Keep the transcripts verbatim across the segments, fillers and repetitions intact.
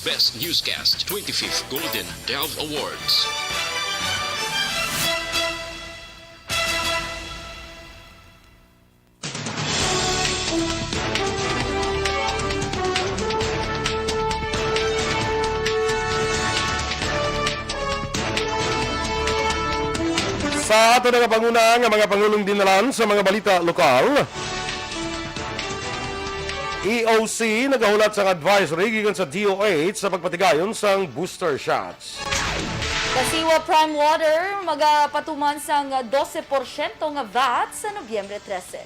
Best Newscast, twenty-fifth Golden Dove Awards. Sa ato na nga panguna nga mga pangulong dinalan sa mga balita lokal, E O C nagahulat sang advisory gikan sa D O H sa pagpatigayon sang booster shots. Kasiwa Prime Water magapatuman sang dose porsyento nga vat sa Nobyembre trese.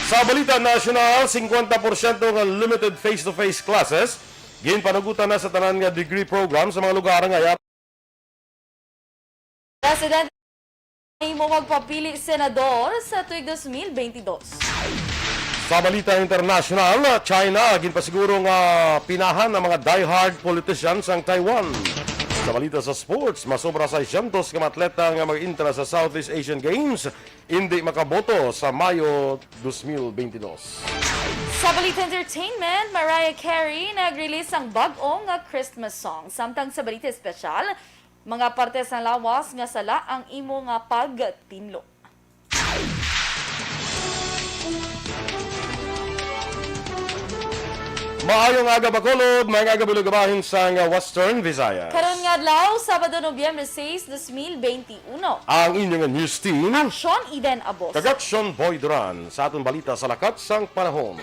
Sa balita nasyonal, singkwenta porsyento nga limited face-to-face classes ginpanugutan na sa tanan nga degree program sa mga lugar nga yap- President imo magpapili senador sa tuig dos mil bentidós. Sa balita internasyonal, China ginpasiguro nga pinahan ang mga diehard politicians sang Taiwan. Sa balita sa sports, masobra seiscientos ka mga atleta nga mag-entra sa Southeast Asian Games indi makaboto sa Mayo dos mil bentidós. Sa balita entertainment, Mariah Carey nag-release sang bag-o nga Christmas song. Samtang sa balita espesyal, mga parte sang lawas nga sala ang imo nga pagtinlo. Maayong aga, Bacolod. Maayong aga, Bulugabahin sang Western Visayas. Karon nga adlaw, Sabado, Nobyembre sais, dos mil benti uno. Ang inyo nga news team, Aksyon Eden Abos. Kag Aksyon Boy Duran. Sa aton balita sa lakat sang panahon.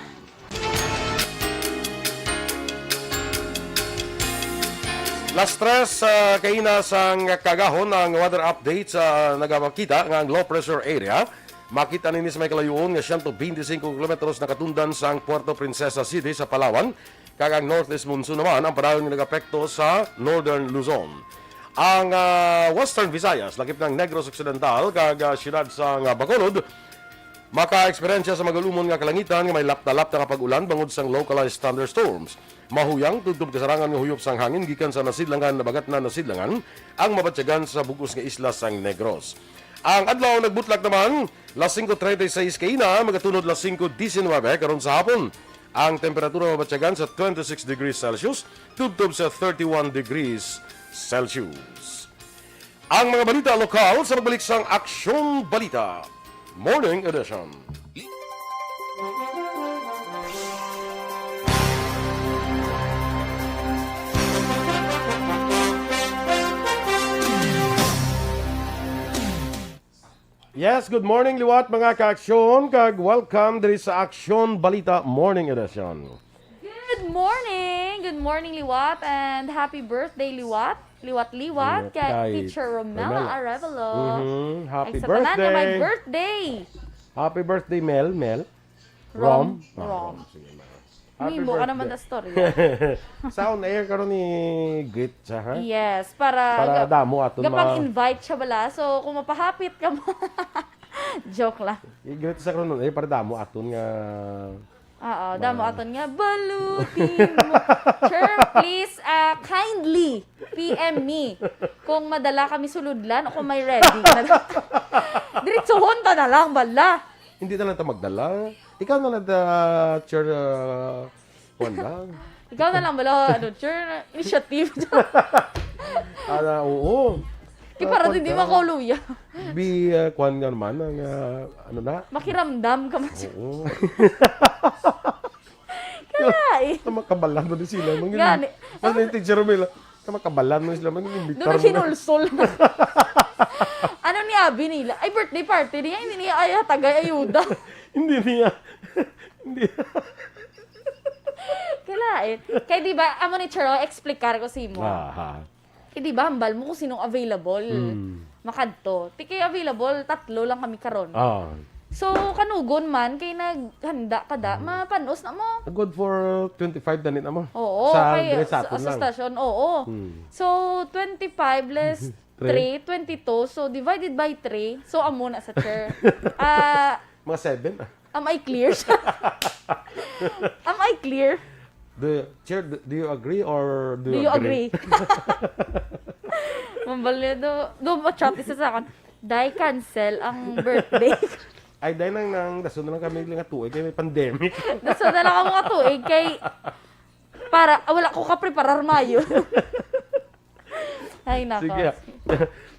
Las tres, ah, kaina sang kaagahon ang weather update sa nagapakita nga ang low pressure area makita nini sa may kalayuon nga siyento benti singko kilometros nakatundan sang Puerto Princesa City sa Palawan, kag ang northeast monsoon naman ang padayon nga nagapekto sa northern Luzon. Ang, ah, Western Visayas, lakip ng Negros Occidental kag, ah, siyudad sang Bacolod, maka-eksperyensya sa magalumon nga kalangitan nga may lapta-lapta nga pag-ulan bangod sang localized thunderstorms. Mahuyang tubtob kasarangan nga huyop sang hangin gikan sa nasidlangan, nabagatnan, nasidlangan ang mabatyagan sa bug-os nga isla sang Negros. Ang adlaw nagbutlak naman, las singko treinta y seis kaina, magatunod las singko diecinuebe karon sa hapon. Ang temperatura mabatyagan sa twenty-six degrees Celsius tubtob sa thirty-one degrees Celsius. Ang mga balita lokal sa pagbalik sang Aksyon Balita Morning Edition. Yes, good morning liwat, mga ka-aksyon, kag welcome diri sa Aksyon Balita Morning Edition. Good morning! Good morning, liwat, and happy birthday, liwat. Liwat-liwat kay Teacher Romela Arevalo. Mhm. Happy birthday. Ay, sa tanan nga may birthday. Happy birthday, Mel, Mel. Rom? Rom. Ah, Rom. Sige, ma. Happy birthday. Mimo ka naman na story. Sa on air karon ni greet siya, ha? Yes, para damo aton ma- gapang-invite siya bala. So, kung mapahapit ka mo. Joke lang. I-greet sa karon on air para damo aton nga Oo, damo aton nga balutin mo. Sir, please, ah, kindly P M me kung madala kami sulodlan o kung may ready na. Diretsuhon ta na lang, bala. Hindi na lang ta magdala. Ikaw na lang, ah, Sir, ah, Juan lang. Ikaw na lang, bala, ano, Sir, initiative. Ala, oo. Kay para din di makauluya. Bi, ah, kuwan nga naman, ang, ah, ano na? Makiramdam ka man. Oo. Kaya eh. Na makabalan mo din sila. Mga gani. Mas na yung teacher mo nila. Na makabalan mo sila. Mga imbitar mo na. Doon na sinulsol na. Ano ni abi nila? Ay, birthday party niya. Hindi niya ay hatagay ayuda. Hindi niya. Hindi. Kalain. Kay di ba, amo ni Charo, explicar ko sa imo. Aha. Kay di ba, hambal mo kung sinong available. Mm. Makadto. Ti kay available, tatlo lang kami karon. Ah. So, kanugon man, kay naghanda ka da, Mm. mapanos na mo. Good for twenty-five na ni na mo. Oo, sa kay dress sa, aton sa lang. Stasyon, oo. Mm. So, twenty-five less Three. Three, twenty-two. So, divided by three. So, amo na sa chair. Ah, mga seven, ah. Am I clear? Am I clear? Do you, Chair, do, do you agree or do you agree? Do you agree? Mambal niya do, do ma-chat isa sa akin. Day, cancel ang birthday. Ay, day, nang, nang, dason na lang kami nga tuig, kay may pandemic. Dason na lang ako nga tuig, kay Para, ah, wala ko kapreparar mayo. Ay, nako. Sige.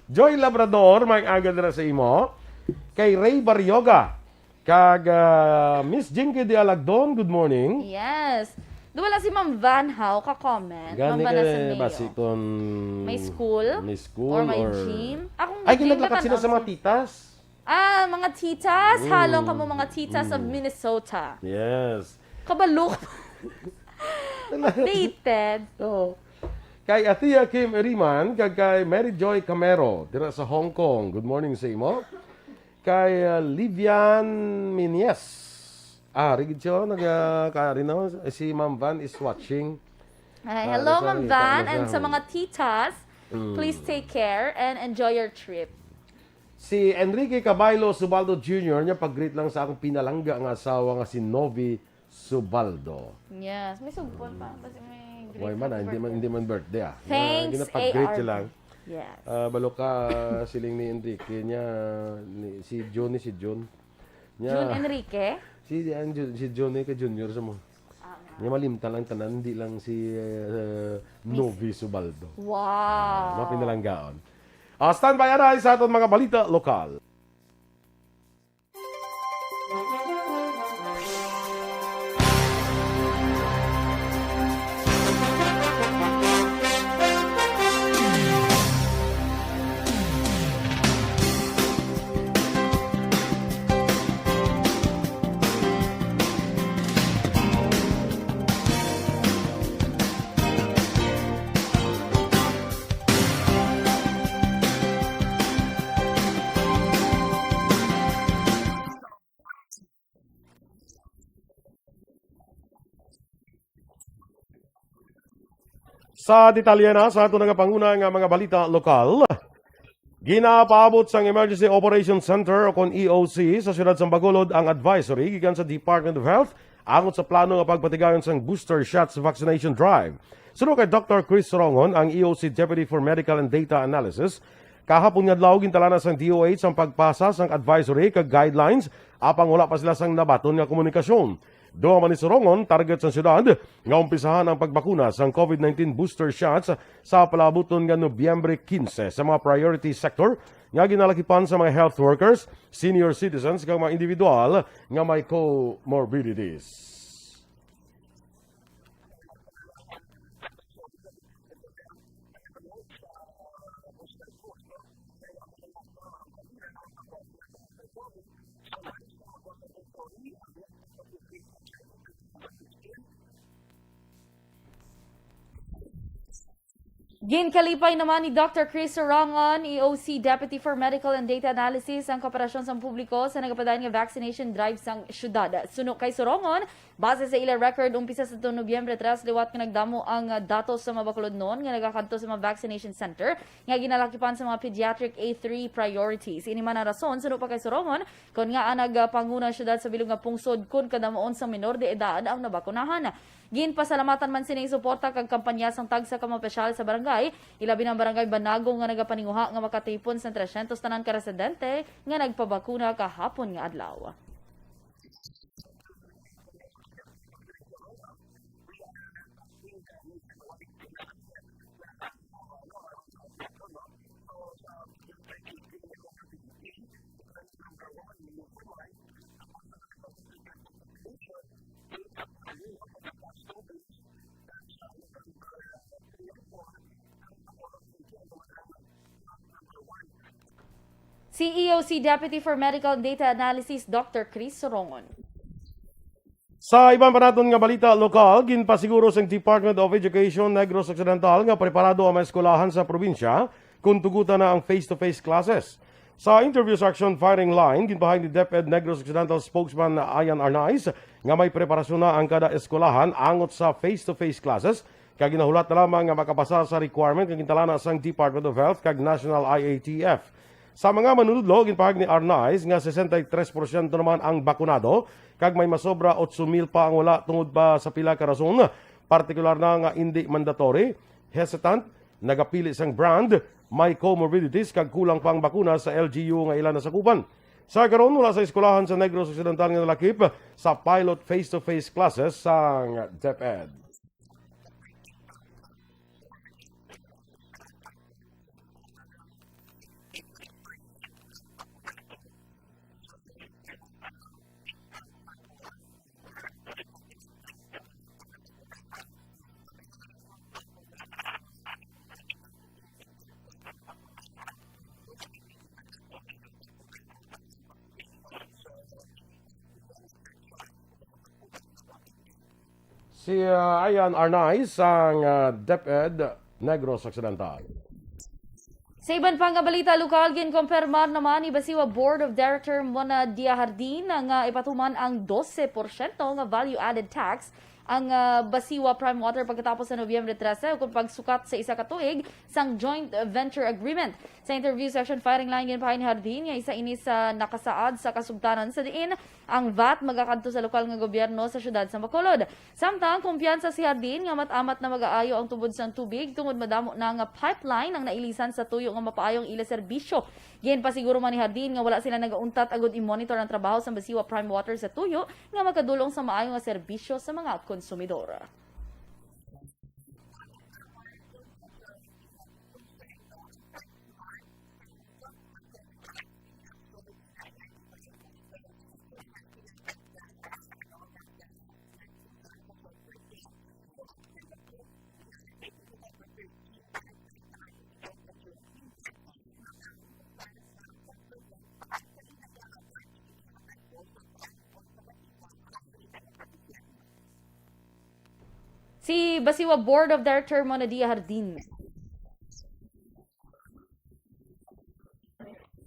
Joy Labrador, may aga dira sa imo. Kay Ray Barrioga. Kag, ah, Miss Jinky de Alagdon, good morning. Yes. Do wala si Ma'am Van How ka-comment? Gani Ma'am Vanessa kay Mayo. Basi kung may school? May school Or may or gym? Akong Ay, gym, ginaglakat sila sa mga titas. Ah, mga titas. Mm. Halong kamo mga titas of Mm. Minnesota. Yes. Kabalo ka. Updated. Oo. Kay Athea Kim Eriman, kag kay Mary Joy Camero, dira sa Hong Kong. Good morning sa imo. Kay, ah, Livian Minies. Ah, rigid siya, nag, ah, ka-, rin naman. Si Ma'am Van is watching. Ay, Ah, hello, sorry, Ma'am Van, sorry. And sa mga titas, Mm. please take care and enjoy your trip. Si Enrique Cabaylo Subaldo Junior niya pag-greet lang sa akong pinalangga nga asawa nga si Novi Subaldo. Yes, may sugpon pa. Kasi may greet Why man, happy ah, hindi man, birthday. Hindi man birthday, ah. Thanks, Ah, ginapag-greet A R B. Siya lang. Yes. Ah, balo ka, siling ni Enrique niya, ni, si June, ni si June. Niya, June Enrique? Si, ang Ju-, si June kay Junior sa mo. Ah, nga. Niya malimtan lang tanan, hindi lang si, eh, Miss Novi Subaldo. Wow. Ah, mga pinalanggaon. Ah, standby, anay, sa aton mga balita lokal. Sa detalye na sa ato nga panguna nga mga balita lokal, ginapaabot sang Emergency Operation Center o kon E O C sa siyudad sang Bacolod ang advisory gikan sa Department of Health angot sa plano nga pagpatigayon sang booster shots vaccination drive. Suno kay Doctor Chris Rongon, ang E O C Deputy for Medical and Data Analysis, kahapon nga adlaw gintalana sang D O H ang pagpasa sang advisory kag guidelines, apang wala pa sila sang nabaton nga komunikasyon. Duha man ni Sorongon, target sang siyudad nga umpisahan ang pagbakuna sang COVID nineteen booster shots sa palabuton nga Nobyembre quince sa mga priority sector nga ginalakipan sa mga health workers, senior citizens, kag mga individual nga may comorbidities. Ginkalipay naman ni Doctor Chris Sorongon, E O C Deputy for Medical and Data Analysis, ang kooperasyon sa publiko sa nagapadayon nga vaccination drive sang syudad. Suno kay Sorongon, base sa ila record, umpisa sa tuon Nobyembre tres, liwat nga nagdamo ang, ah, datos sa mga Bacolodnon nga nagakadto sa mga vaccination center nga ginalakipan sa mga pediatric A three priorities. Ini man ang rason, suno pa kay Sorongon, kon ngaa nagapanguna ang syudad sa bilog nga pungsod kon kadamoon sang menor de edad ang nabakunahan. Ginpasalamatan man sini ang suporta kag kampanya sang tagsa ka mga opisyal sa barangay, ilabi na ang barangay Banago nga nagapaninguha nga makatipon sang tresyentos tanan ka residente nga nagpabakuna kahapon nga adlaw. Si E O C Deputy for Medical and Data Analysis, Doctor Chris Sorongon. Sa iban pa naton nga balita lokal, ginpasiguro sang Department of Education Negros Occidental nga preparado ang mga eskwelahan sa probinsya kon tugutan na ang face-to-face classes. Sa interview sa Action Firing Line, ginpahayag ni DepEd Negros Occidental spokesman Ian Arnaiz nga may preparasyon na ang kada eskwelahan angot sa face-to-face classes, kag ginahulat na lamang nga makapasa sa requirement nga gintalana sang Department of Health kag National I A T F. Sa mga manunudlo, ginpahayag ni Arnaiz nga sesenta y tres porsyento naman ang bakunado, kag may masobra otso mil pa ang wala tungod pa sa pila ka rason, partikular na nga indi mandatory, hesitant, nagapili sang brand, may comorbidities, kag kulang pa ang bakuna sa L G U nga ila nasakupan. Sa karon, wala sa eskwelahan sa Negros Occidental nga nalakip sa pilot face-to-face classes sang DepEd. Si, ah, Ayan Arnaiz sang, ah, DepEd Negros Occidental. Sa iban pa nga balita lokal, ginkompirmar naman ni Basiwa Board of Director Mona Dia Jardin nga ipatuman ang dose porsyento nga value-added tax ang, ah, Basiwa Prime Water pagkatapos sa Nobyembre trese, ukon pagsukat sa isa ka tuig sang joint venture agreement. Sa interview session firing line, ginpahayag ni Jardin nga isa ini sa nakasaad sa kasugtanan sa diin ang vat magakadto sa lokal nga gobyerno sa siyudad sa Bacolod. Samtang kumpiyansa si Jardin nga mat-amat na mag-aayo ang tubod sang tubig tungod madamo na nga pipeline ang nailisan sa tuyo nga mapaayong ila serbisyo. Ginpasiguro man ni Jardin nga wala sila nagauntat agud i-monitor ang trabaho sa Basiwa Prime Water sa tuyo nga makadulong sa maayo nga serbisyo sa mga konsumidor. Si Basiwa Board of Director Mona Dia Jardin.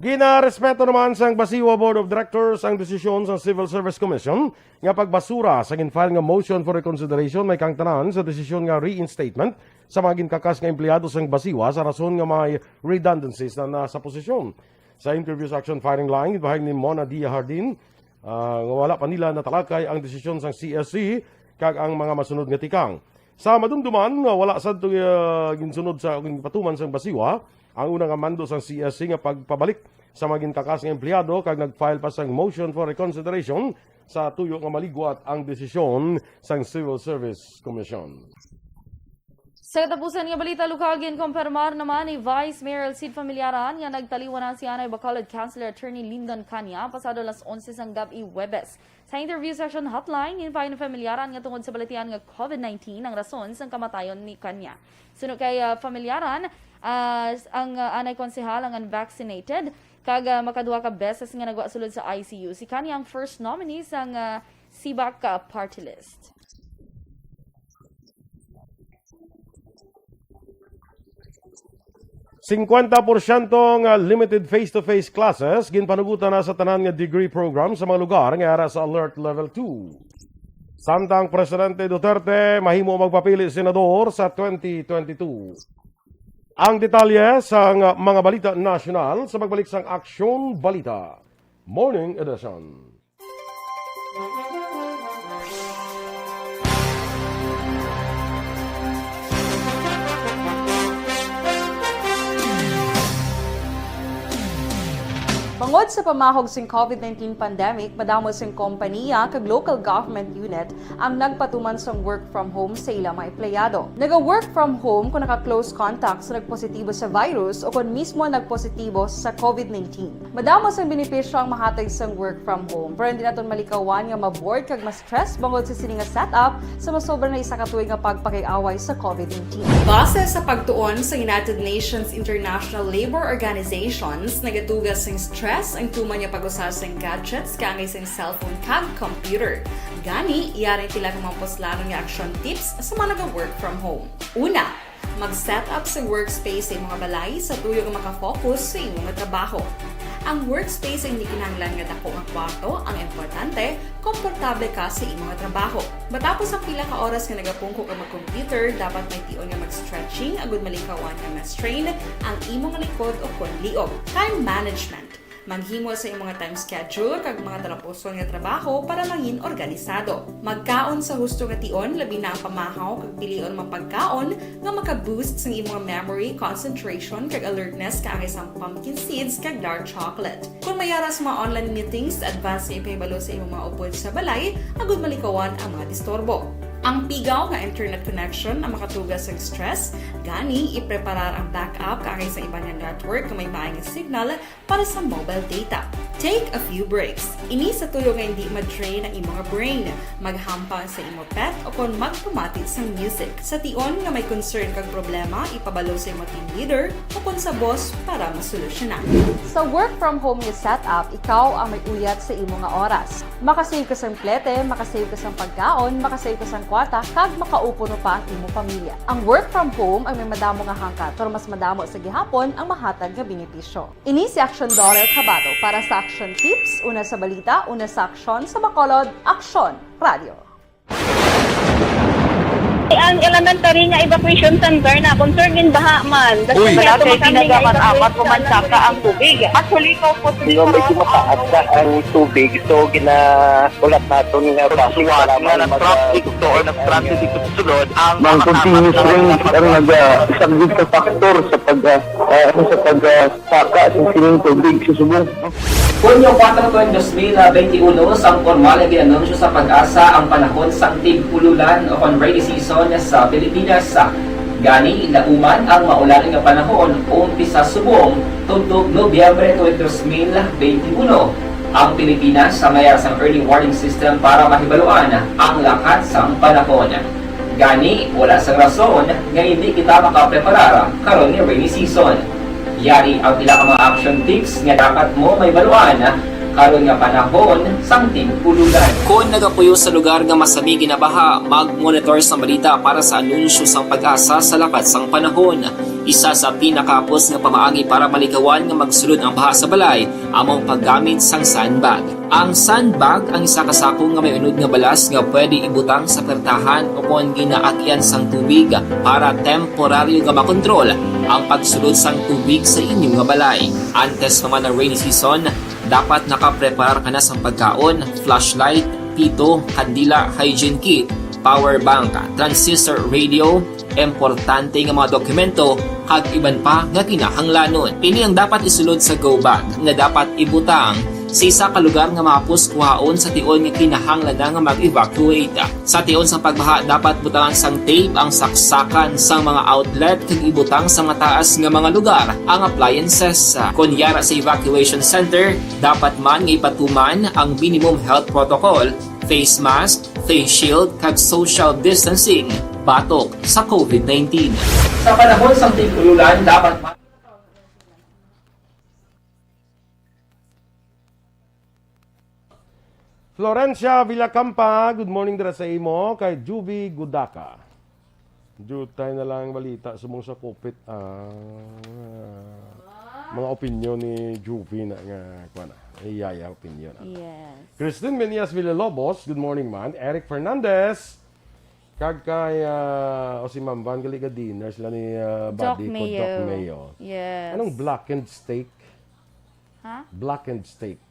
Ginarespeto naman sang Basiwa Board of Directors ang desisyon sang Civil Service Commission nga pagbasura sa gin-file nga motion for reconsideration may kaangtanan sa desisyon nga reinstatement sa mga ginkakas nga empleyado sang Basiwa sa rason nga may redundancies na nasa posisyon. Sa interview sa Action Firing Line, ginpahayag ni Mona Dia Jardin, ah, nga wala pa nila natalakay ang desisyon sang C S C kag ang mga masunod nga tikang. Sa madumduman nga wala sadto, ah, ginsunod sa ginpatuman sang Basiwa ang una nga mando sang C S C nga pagpabalik sa mga ginkakas nga empleyado kag nag-file pa sang motion for reconsideration sa tuyo nga maligwat ang desisyon sang Civil Service Commission. Sa katapusan nga balita lokal, ginkompirmar naman ni Vice Mayor Alcide Familiaran nga nagtaliwan na si anay Bacolod Councilor Attorney Lyndon Cania pasado alas onse sang gab-i Huwebes. Sa interview session hotline, ginpahayag ni Familiaran nga tungod sa balatian nga COVID nineteen ang rason sang kamatayon ni Cania. Suno kay, ah, Familiaran, ah, ang, ah, anay konsehal ang unvaccinated kag, ah, makaduha ka beses nga nagwa sulod sa I C U. Si Cania ang first nominee sang, ah, CBAC, ah, party list. Singkwenta porsyento nga limited face-to-face classes ginpanugutan na sa tanan nga degree program sa mga lugar nga ara sa Alert Level two. Samtang Presidente Duterte mahimo magpapili senador sa twenty twenty-two. Ang detalye sang mga balita nasyonal sa pagbalik sang Aksyon Balita Morning Edition. Bangod sa pamahog sing COVID nineteen pandemic, madamo sing kompanya kag local government unit ang nagpatuman sang work from home sa ila mga empleyado. Naga-work from home kung naka-close contact sa nagpositibo sa virus o kon mismo nagpositibo sa COVID nineteen. Madamo sang benepisyo ang mahatag sang work from home, pero hindi naton malikawan nga ma-bored kag ma-stress bangod sa sini nga setup sa masobra na isa ka tuig nga pagpakig-away sa COVID nineteen. Base sa pagtuon sa United Nations International Labour Organizations, nagatuga sing stress ang tuman nga pag-usa sang gadgets kaangay sang cellphone kag computer. Gani, yari ang pila ka mga puslanon nga action tips sa mga naga-work from home. Una, mag-set up sa workspace sa imo nga balay sa tuyo nga makafocus sa imo nga trabaho. Ang workspace ay hindi kinahanglan nga dako nga kwarto, ang importante, komportable ka sa imo nga trabaho. Matapos ang pila ka oras nga nagapungko ka mag-computer, dapat may tion nga mag-stretching agud malikawan nga ma-strain ang imo nga likod o kon liog. Time management. Maghimo sa imo nga time schedule kag mga talapuson nga trabaho para mangin organisado. Magkaon sa husto nga tion, labi na ang pamahaw kag pilion mga pagkaon nga maka-boost sang imo nga memory, concentration, kag alertness kaangay sang pumpkin seeds kag dark chocolate. Kung may ara sa mga online meetings, advance nga ipahibalo sa imo mga upod sa balay agud malikawan ang mga disturbo. Ang pigaw nga internet connection ang makatuga sang stress, gani ipreparar ang backup kaangay sa iban nga network nga may maay nga signal para sa mobile data. Take a few breaks. Ini sa tuyo nga hindi ma-drain ang imo nga brain. Maghampang sa imo pet o kon magpamati sang music. Sa tion nga may concern kag problema, ipabalo sa imo team leader o kon sa boss para masolusyonan. Sa work from home nga setup, ikaw ang may uyat sa imo nga oras. Makasave ka sang plete, makasave ka sang pagkaon, makasave ka sang kwarta kag makaupo no pa ang imo pamilya. Ang work from home ang may madamo nga hangkat, pero mas madamo sa gihapon ang mahatag nga benepisyo. Ini si Action Daughter Kabato para sa Action Tips, una sa balita, una sa aksyon, sa Bacolod, Aksyon Radio. Ang elementary nga evacuation center na concern in baha man. That's Uy. why Wala nato kay makami nga tinaga man evacuation amat ko man center. saka ang tubig. Actually, ko po Di ba, medyo mataas na ang tubig, so ginaulat naton nga Suwat para nga man mag- na-traffic to or nag-traffic dito sa sulod, ang Mang makatapat continuous na rain lang ang mag- naga-, isa gid ka factor sa pag, ah, ah, ano, sa pag, ah, saka sa sining tubig sa subong. Hunyo kuwatro tuig dos mil benti uno, sang pormal nga gin-anunsyo sa PAGASA ang panahon sang tig-ululan o kon rainy season sa Pilipinas. Gani, nauman ang maulan nga panahon umpisa subong tubtob Nobyembre tuig dos mil benti uno. Ang Pilipinas may ara sang early warning system para mahibaluan ang lakat sang panahon. Gani, wala sang rason nga hindi kita makapreparar karon nga rainy season. Yari ang pila ka mga action tips nga dapat mo mahibaluan karon nga panahon sang tig-ululan. Kon nagapuyo sa lugar nga masami ginabaha, mag-monitor sang balita para sa anunsyo sang PAGASA sa lakat sang panahon. Isa sa pinakahapos nga pamaagi para malikawan nga magsulod ang baha sa balay amo ang paggamit sang sandbag. Ang sandbag ang isa ka sako nga may unod nga balas nga pwede ibutang sa pertahan o kon ginaagian sang tubig para temporaryo nga makontrol ang pagsulod sang tubig sa inyo nga balay. Antes pa man ang rainy season, dapat nakapreparar ka na sang pagkaon, flashlight, pito, kandila, hygiene kit, power bank, transistor radio, importante nga mga dokumento, kag iban pa nga kinahanglanon. Ini ang dapat isulod sa go bag nga dapat ibutang sa isa ka lugar nga mahapos kuhaon sa tion nga kinahanglan na nga mag-evacuate. Sa tion sang pagbaha, dapat butangan sang tape ang saksakan sang mga outlet kag ibutang sa mataas nga mga lugar ang appliances. Kon yara sa evacuation center, dapat man nga ipatuman ang minimum health protocol, face mask, face shield, kag social distancing batok sa COVID nineteen. Sa panahon sang tig-ululan, dapat ma- Florencia Villacampa, good morning dira sa imo, kay Juvie Gudaka. Jutay na lang balita subong sa kupit. Ah, mga opinyon ni Juvie na nga, kuwan na, iyaya opinyon, ah. Yes. Christine Menias Villalobos, good morning, man. Eric Fernandez, kag kay, ah, o si Ma'am Van, gali ka dinner sila ni, ah, Doc buddy ko, Doc Mayo. Mayo. Yes. Anong blackened steak? Ha? Blackened steak.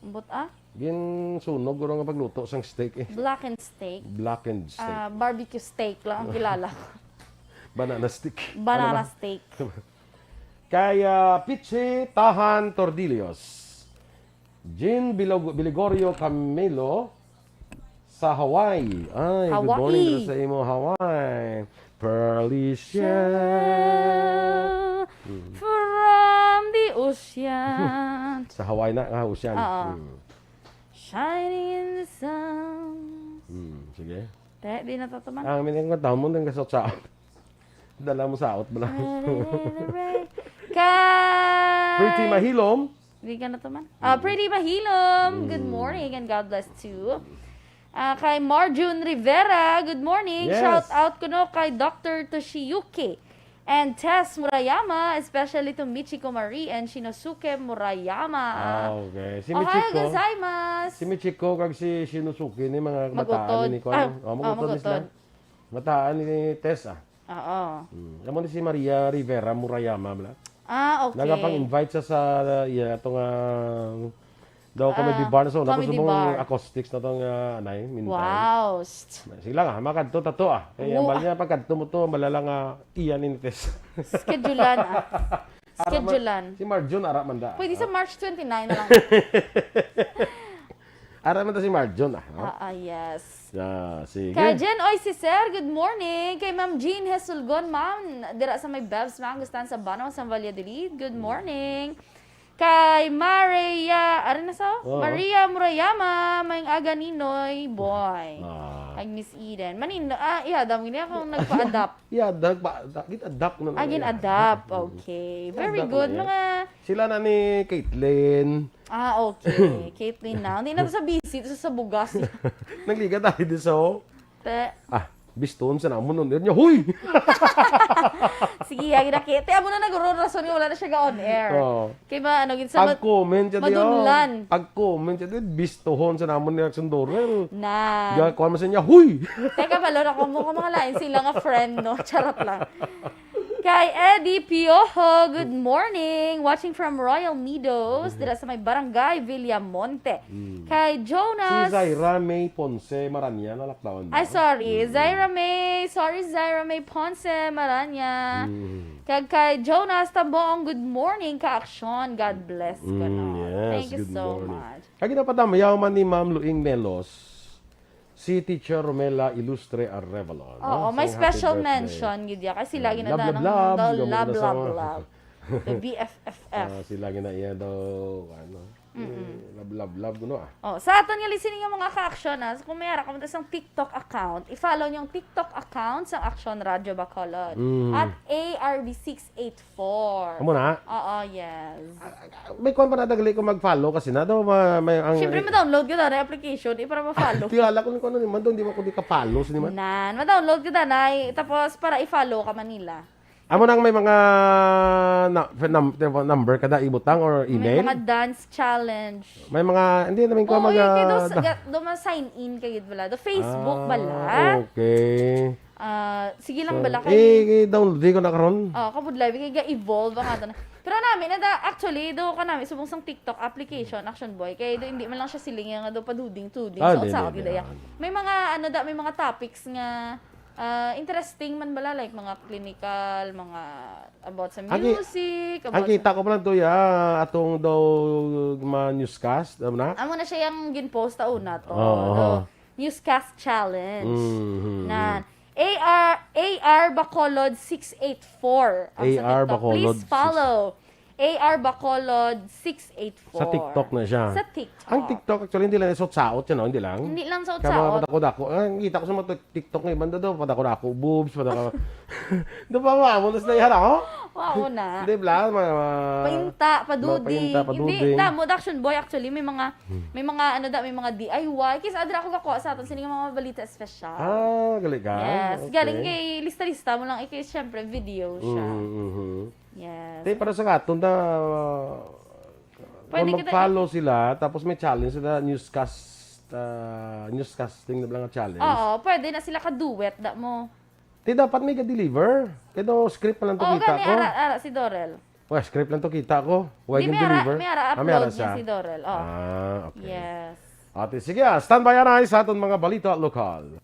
Ambot, ah? Ginsunog guro nga pagluto sang steak, eh. Blackened steak. Blackened steak. Ah, barbecue steak lang ang kilala ko. Banana stick. Banana Ano na? Steak. Kay, ah, Pichi Tahan Tordillos. Jean Bilog-, Biligorio Camilo sa Hawaii. Ay, good morning Hawaii. Dito sa imo, Hawaii. Perlicia. Siya Mm. from the ocean. Sa Hawaii na, ah, ocean. Oo. Mm. Shining in the sun. Mm, sige. Te, di na to, man. Ang minang kanta mo, nang kasot sa Dala mo sa out mo lang. Kay Pretty Mahilom. Di ka na to man. Ah, Mm. Pretty Mahilom, good Mm. morning and God bless too. Ah, kay Marjun Rivera, good morning. Yes. Shout out kuno kay Doctor Toshiyuki and Tess Murayama, especially to Michiko Marie and Shinosuke Murayama. Ah, okay. Si Ohayou Michiko, gozaimasu. Si Michiko kag si Shinosuke ni mga kabataan Mag-utod. Ni ko, Ah, ano? Oh, oh, mag-utod ni sila. Mag-utod. Mataan ni Tess, ah. Oo. Mm. Amo ni si Maria Rivera Murayama, bala. Ah, okay. Nagapang-invite sa, sa, iya, ato nga, daw comedy Oo. bar. So, Comedy tapos mong bar. Acoustics na to nga, anay, minsan. Wow. Sige lang, ah, makadto ta to, ah. Kaya Wo- bali niya, pagkadto mo to, malala nga, iya ni Tess. Schedulean, ah. Ara man, Schedulean. Si Marjun, ara man da, Pwede ah. Sa March twenty-nine na lang. Ara man ta si Marjun, ah, no? Ah, ah, yes. Ah, sige. Kay Jen Oy Cicer, good morning. Kay Ma'am Jean Hesulgon, ma'am, dira sa may Bev's Mango Stand sa Banwa, sa Valladolid, good morning. Kay Maria, ari na sa? Oh. Maria Murayama, may aga Ninoy, boy. Ah. Kay Miss Eden. Manin, ah, iya, damo niya akong nagpa-adapt. Iya, dag-, ba, da-, gin-adapt na Ah, lang. Gin-adapt. Mm. Okay. Very Gin-adapt good. na yan. Mga Sila na ni Caitlyn. Ah, okay. Caitlyn na. Hindi na to sa busy, to sa, sa bugas. Nagliga tayo din sa, oh. Te. Ah, bistuhon sa namon on air niya. Huy! Sige, agi na ki-, te, amo na nagro-rason nga wala na siya ga-on air. Oo. Kay ma-, ano, gid sa ma-, Pag-comment siya, di, oh. Madunlan. Pag-comment siya, di, bistuhon sa namon ni Action Dorel. Na. Ga, kuha mo sa niya, "Huy!" Teka, balo na ko mo, kung mga lain sila nga friend, no? Charot lang. Kay Eddie Piojo, good morning. Watching from Royal Meadows, dira sa may barangay Villamonte. Mm. Kay Jonas. Si Zaira May Ponce Maranya, nalakdaon ba? Ay, sorry. Mm. Zaira May. Sorry, Zaira May Ponce Maranya. Mm. Kag kay Jonas Tambong, good morning, ka-aksyon. God bless ka Mm, na. yes, Thank you good so morning. much. Kag ginapadamayaw man ni Ma'am Luing Melos, si Teacher Romela Ilustre Arevalo, no? Oo, may Sang happy special birthday. mention gid ya. Kasi lagi na Love, love, tanong love. daw, Gamo love, na sa love, mga love. The B F F F. Ah, sila gina iya daw, ano, Mm-mm. eh, love, love, love, kuno, ah. Oh, sa aton nga listening nga mga ka-action, ah, kung may ara ka mo sa TikTok account, i-follow niyo ang TikTok account sa Action Radio Bacolod. Mm. At A R B six eight four. Amo na? Oo, yes. Ah, ah, may kuwan pa na dagali ko mag-follow kasi na daw, ma-, may ang Siyempre, ma-download ka na yung application, eh, para ma-follow. Tingala ko ni kuwan ni man, doon, di man ko di ka-follow, sini man. Nan, ma-download ka na, eh. Tapos, para i-follow ka man nila. Amo nang may mga na-, num-, number ka da ibutang or May email? mga dance challenge. May mga, hindi namin ko Oo, mga eh, kaya daw sa, da- ga-, daw ma-sign in kayo, wala. Daw Facebook, Ah, bala. okay. Ah, sige lang, So, bala, kay eh, eh, download ko na karon. Oh, kabudlay, kay ga-evolve ang ato na. Pero nami, na da, actually, do ka nami, subong sang TikTok application, Action Boy, kay do, hindi man lang siya siling nga do paduding-tuding. Ah, So, di, sa di, akin, di, daya. ah. May mga, ano da, may mga topics nga, ah, interesting man bala, like, mga clinical, mga about sa Ang ki-, music, ang about kita sa ko pa lang to, ya, atong daw ma-newscast, ano na? Amo na siya yung gin-post ta una to, Oo, the oo. Newscast Challenge. Mhm. Na A R, A R Bacolod six eight four ang sa A R TikTok. Bacolod Please six follow A R Bacolod six eight four. Sa TikTok na siya. Sa TikTok. Ang TikTok, actually, hindi lang saot-saot yan, no? Hindi lang. Hindi lang Kaya mga saot-saot. padako-dako. Ah, ang kita ko sa mga TikTok nga iban daw, padako-dako, boobs, padako. Doon pa, mamo, tas na yan, oh? Wow na. Hindi, bla, mga, mga Painta, mga paduding. painta, Hindi, paduding. damo, Action Boy, actually, may mga, Hmm. may mga, ano da, may mga D I Y. Kis adra ako gakuha sa aton, sini nga mga balita espesyal. Ah, galing ka? Yes, Okay. galing kay lista-lista mo lang, eh, kay, syempre, video siya. Mhm, mhm. Yes. Te, para sa aton na, Pwede kung kita mag-follow sila, tapos may challenge sila, newscast, ah, newscasting na lang ang challenge. Oo, pwede na sila ka-duet, da mo. Te, dapat may ga-deliver. Kaya daw script pa lang to Oo, kita gani, ko. ara, ara, si Dorel. Well, script lang to kita ko. Why Di, yung may ara, deliver? may ara, Ah, may upload ara niya siya? si Dorel. Oh. Ah, okay. Yes. Ate, sige, ah, standby, anay, sa aton mga balita lokal.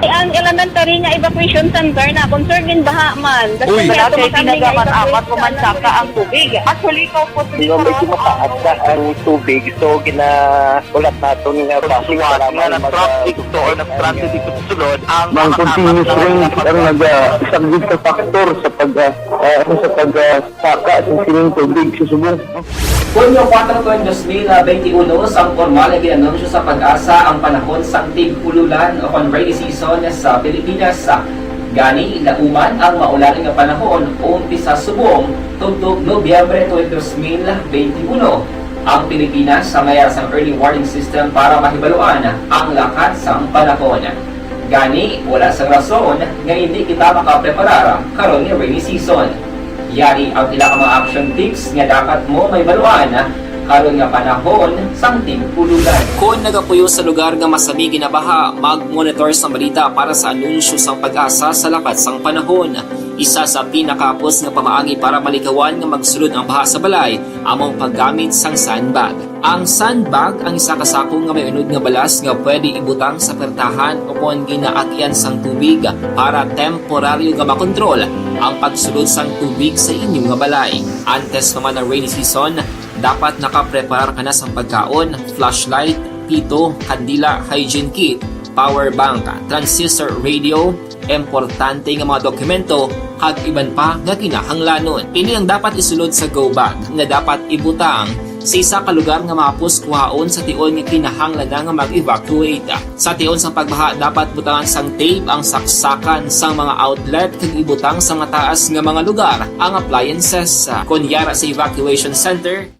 Ang elementary nga evacuation center na concern din baha man. Uy. Kasi Wala kay tinaga man apat ko man saka ang tubig. Actually, ikaw po, Sino may kumakaat na ang tubig, so ginahulat naton nga basi para nga mag- nag-traffic to or nag-transit dito sa sulod ang Mang mga continuous apat na rain ang naga-, subject sa factor sa pag, ah, ah, sa pag, ah, Saka sa sining tubig sa subong. Hunyo kuwatro, dos mil benti uno, sang pormal nga gin-anunsyo sa PAGASA ang panahon sang tig-ululan o kon rainy season sa Pilipinas. Gani, lauman ang maulan nga panahon umpisa subong tubtob Nobyembre twenty, dos mil benti uno. Ang Pilipinas may ara sang early warning system para mahibaluan ang lakat sang panahon. Gani, wala sang rason nga indi kita makapreparar karon nga rainy season. Yari ang pila ka mga action tips nga dapat mo mahibaluan karon nga panahon sang tig-ululan. Kon nagapuyo sa lugar nga masami ginabaha, mag-monitor sang balita para sa anunsyo sang PAGASA sa lakat sang panahon. Isa sa pinakahapos nga pamaagi para malikawan nga magsulod ang baha sa balay amo ang paggamit sang sandbag. Ang sandbag ang isa ka sako nga may unod nga balas nga pwede ibutang sa pertahan o kon ginaagian sang tubig para temporaryo nga makontrol ang pagsulod sang tubig sa inyo nga balay. Antes pa man ang rainy season, dapat nakapreparar ka na sang pagkaon, flashlight, pito, kandila, hygiene kit, power bank, transistor radio, importante nga mga dokumento, kag iban pa nga kinahanglanon. Ini ang dapat isulod sa go bag nga dapat ibutang sa isa ka lugar nga mahapos kuhaon sa tion nga kinahanglan na nga mag-evacuate. Sa tion sang pagbaha, dapat butangan sang tape ang saksakan sang mga outlet kag ibutang sa mataas nga mga lugar ang appliances. Kon yara sa evacuation center,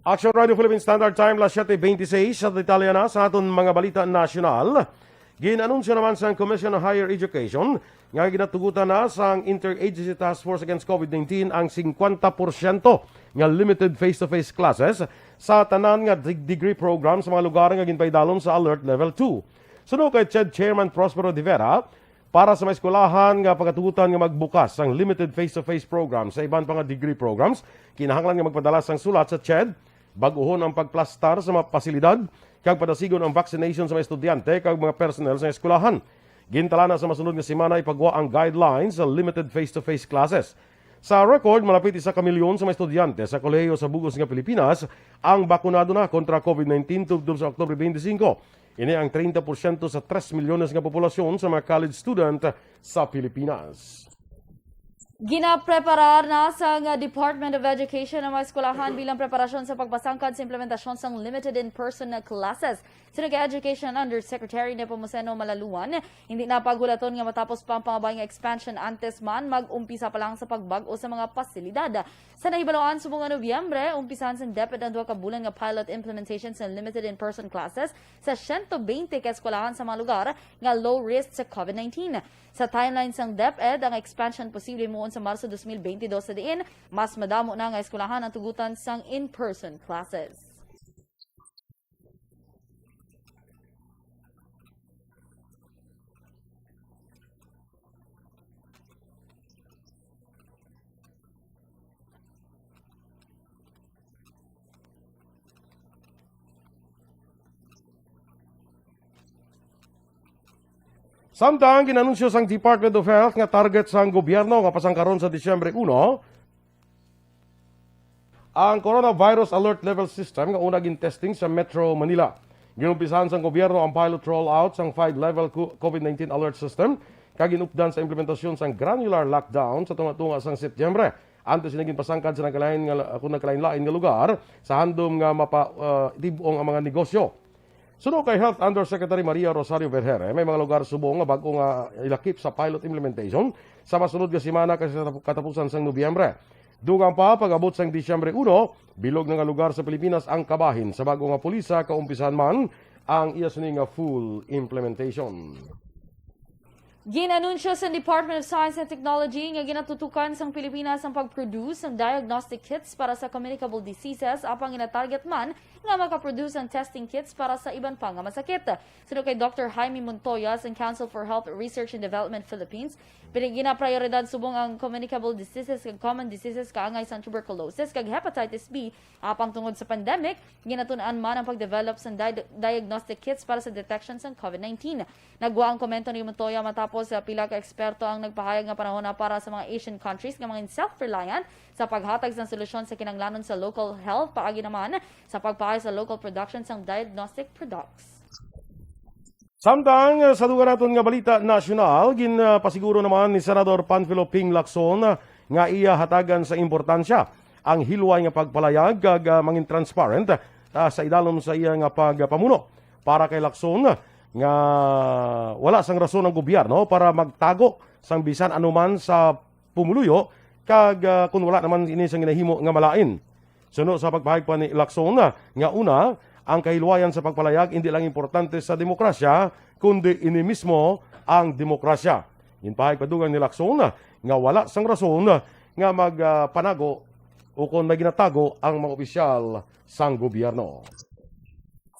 Action Radio Philippine Standard Time, las siete veintiséis. Sa detalye na sa aton mga balita nasyonal, gin-anunsyo naman sang Commission on Higher Education nga ginatugutan na sang Interagency Task Force Against COVID nineteen ang fifty percent nga limited face-to-face classes sa tanan nga dig-, degree program sa mga lugar nga ginpaidalom sa Alert Level two. Suno kay CHED Chairman Prospero de Vera, para sa mga eskwelahan nga pagatugutan nga magbukas sang limited face-to-face program sa iban pa nga degree programs, kinahanglan nga magpadala sang sulat sa CHED, bag-ohon ang pagplastar sa mga pasilidad, kag padasigon ang vaccination sa mga estudyante kag mga personnel sa eskwelahan. Gintalana sa masunod nga semana ipagwa ang guidelines sa limited face-to-face classes. Sa record, malapit isa ka milyon sa mga estudyante sa kolehiyo sa bug-os nga Pilipinas ang bakunado na kontra COVID nineteen tubtob sa Oktubre twenty-five. Ini ang treinta porsyento sa tres milyones nga populasyon sa mga college student sa Pilipinas. Ginapreparar na sang Department of Education ang mga eskwelahan bilang preparasyon sa pagpasangkad sa implementasyon sang limited in-person na classes. Suno kay Education Undersecretary Nepomuceno Malaluan, hindi na paghulaton nga matapos pa ang pangabay nga expansion antes man mag-umpisa pa lang sa pagbag-o sa mga pasilidad. Sa nahibaluan, subong nga Nobyembre, umpisahan sang DepEd ang duha ka bulan nga pilot implementation sa limited in-person classes sa siyento bente ka eskwelahan sa mga lugar nga low risk sa COVID nineteen. Sa timeline sang DepEd, ang expansion posible himuon sa Marso dos mil bente dos, sa diin mas madamo na nga eskwelahan ang tugutan sang in-person classes. Samtang ginanunsyo sang Department of Health nga target sang gobyerno nga pasangkaron sa Disyembre uno ang Coronavirus Alert Level System nga una gin-testing sa Metro Manila. Ginumpisahan sang gobyerno ang pilot rollout sang five-level co-, COVID nineteen Alert System kag ginupdan sa implementasyon sang granular lockdown sa tunga-tunga sang Setyembre. Antes ini ginpasangkad sa nagkalain nga, kun nagkalain-lain nga lugar sa handom nga mapa-, ah, tib-ong ang mga negosyo. Suno kay Health Undersecretary Maria Rosario Vergeire, may mga lugar subong nga bag-o nga ilakip sa pilot implementation sa masunod nga semana kag sa katap-, katapusan sang Nobyembre. Dugang pa, pag-abot sang Disyembre uno, bilog na nga lugar sa Pilipinas ang kabahin sa bag-o nga pulisa, kaumpisahan man ang iya sini nga full implementation. Gin-anunsyo sa Department of Science and Technology nga ginatutukan sang Pilipinas ang pag-produce sang diagnostic kits para sa communicable diseases, apang ginatarget man nga makaproduce ang testing kits para sa iban pa nga masakit. Suno kay Doctor Jaime Montoya sang Council for Health Research and Development Philippines, pini-, ginaprioridad subong ang communicable diseases kag common diseases kaangay sang tuberculosis kag hepatitis B, apang tungod sa pandemic, ginatun-an man ang pagdevelop sang di-, diagnostic kits para sa detection sang COVID nineteen. Nagwa ang komento ni Montoya matapos sa pila ka eksperto ang nagpahayag nga panahon na para sa mga Asian countries nga mga self-reliant sa paghatag sang solusyon sa kinahanglanon sa local health, paagi naman sa pagpaayo sa local production sang diagnostic products. Samtang, eh, sa dugang naton nga balita nasyonal, gin, ah, pasiguro naman ni Senador Panfilo Ping Lacson, ah, nga iya hatagan sa importansya ang hilway nga pagpalayag kag, ah, mangin transparent, ah, sa idalom sa iya nga pagpamuno. Para kay Lacson, nga wala sang rason ang gobyerno para magtago sang bisan anuman sa pumuluyo, kag, ah, kun wala naman ini sang ginahimo nga malain. Suno sa pagpahayag pa ni Lacson, ah, nga una, ang kahilwayan sa pagpalayag indi lang importante sa demokrasya, kundi ini mismo ang demokrasya. Ginpahayag pa dugang ni Lacson, ah, nga wala sang rason, ah, nga mag, ah, panago ukon may ginatago ang mga opisyal sang gobyerno.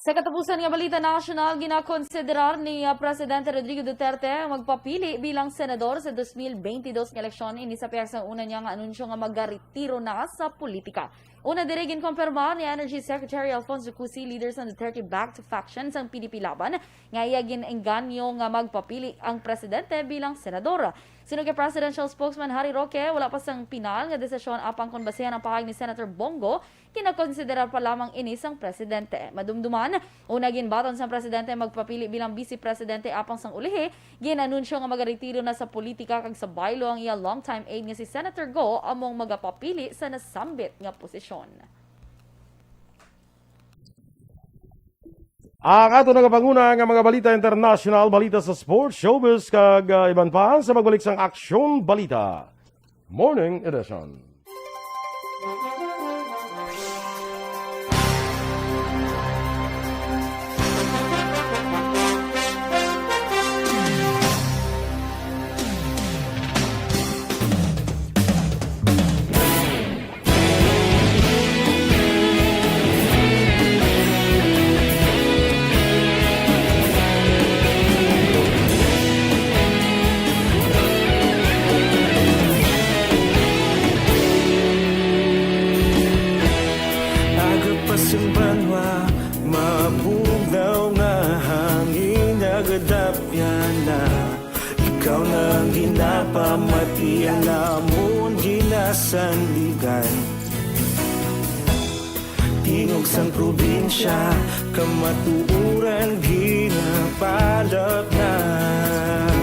Sa katapusan nga balita nasyonal, ginakonsiderar ni, ah, Presidente Rodrigo Duterte ang magpapili bilang senador sa dos mil bente dos nga eleksyon, ini sa pihak sang una niya nga anunsyo nga magaretiro na sa politika. Una diri, ginkumpirmar ni Energy Secretary Alfonso Cusi, leader sang Duterte-backed faction sang P D P Laban, nga iya gin-engganyo nga magpapili ang presidente bilang senador. Suno kay presidential spokesman Harry Roque, wala pa sang pinal nga desisyon apang kon basehan ang pahayag ni Senator Bong Go, ginakonsidera pa lamang ini sang presidente. Madumduman, una ginbaton sang presidente magpapili bilang vice presidente apang sang ulihi, gin-anunsyo nga magaretiro na sa politika kag sa baylo ang iya longtime aide nga si Senator Go among magapapili sa nasambit nga posisyon. Ang ato nagapanguna nga mga balita international, balita sa sports, showbiz, kag, ah, iban pa sa pagbalik sang Aksyon Balita Morning Edition. Aga pa sang banwa, mabugaw nga hangin, nagadapyan na. Ikaw na ang ginapamati, ang amon ginasandigan. Tingog sang probinsya, kamatuoran ginapalapnat.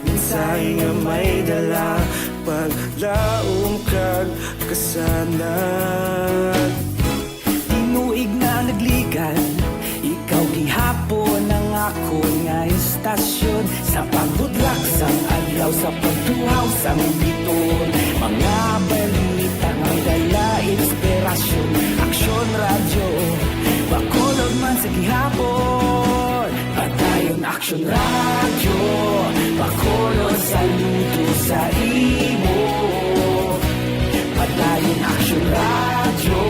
Mensahe nga may dala, paglaom kag kasanag. Tinuig na nagligan, ikaw gihapon ang akon nga istasyon. Sa pagbudlak sang adlaw, sa pagtuhaw sang biton, mga balita may dala inspirasyon. Aksyon Radyo, Bacolod man sa gihapon. Padayon Aksyon Radyo, Bacolod, saludo sa imo. Padayon Aksyon Radyo,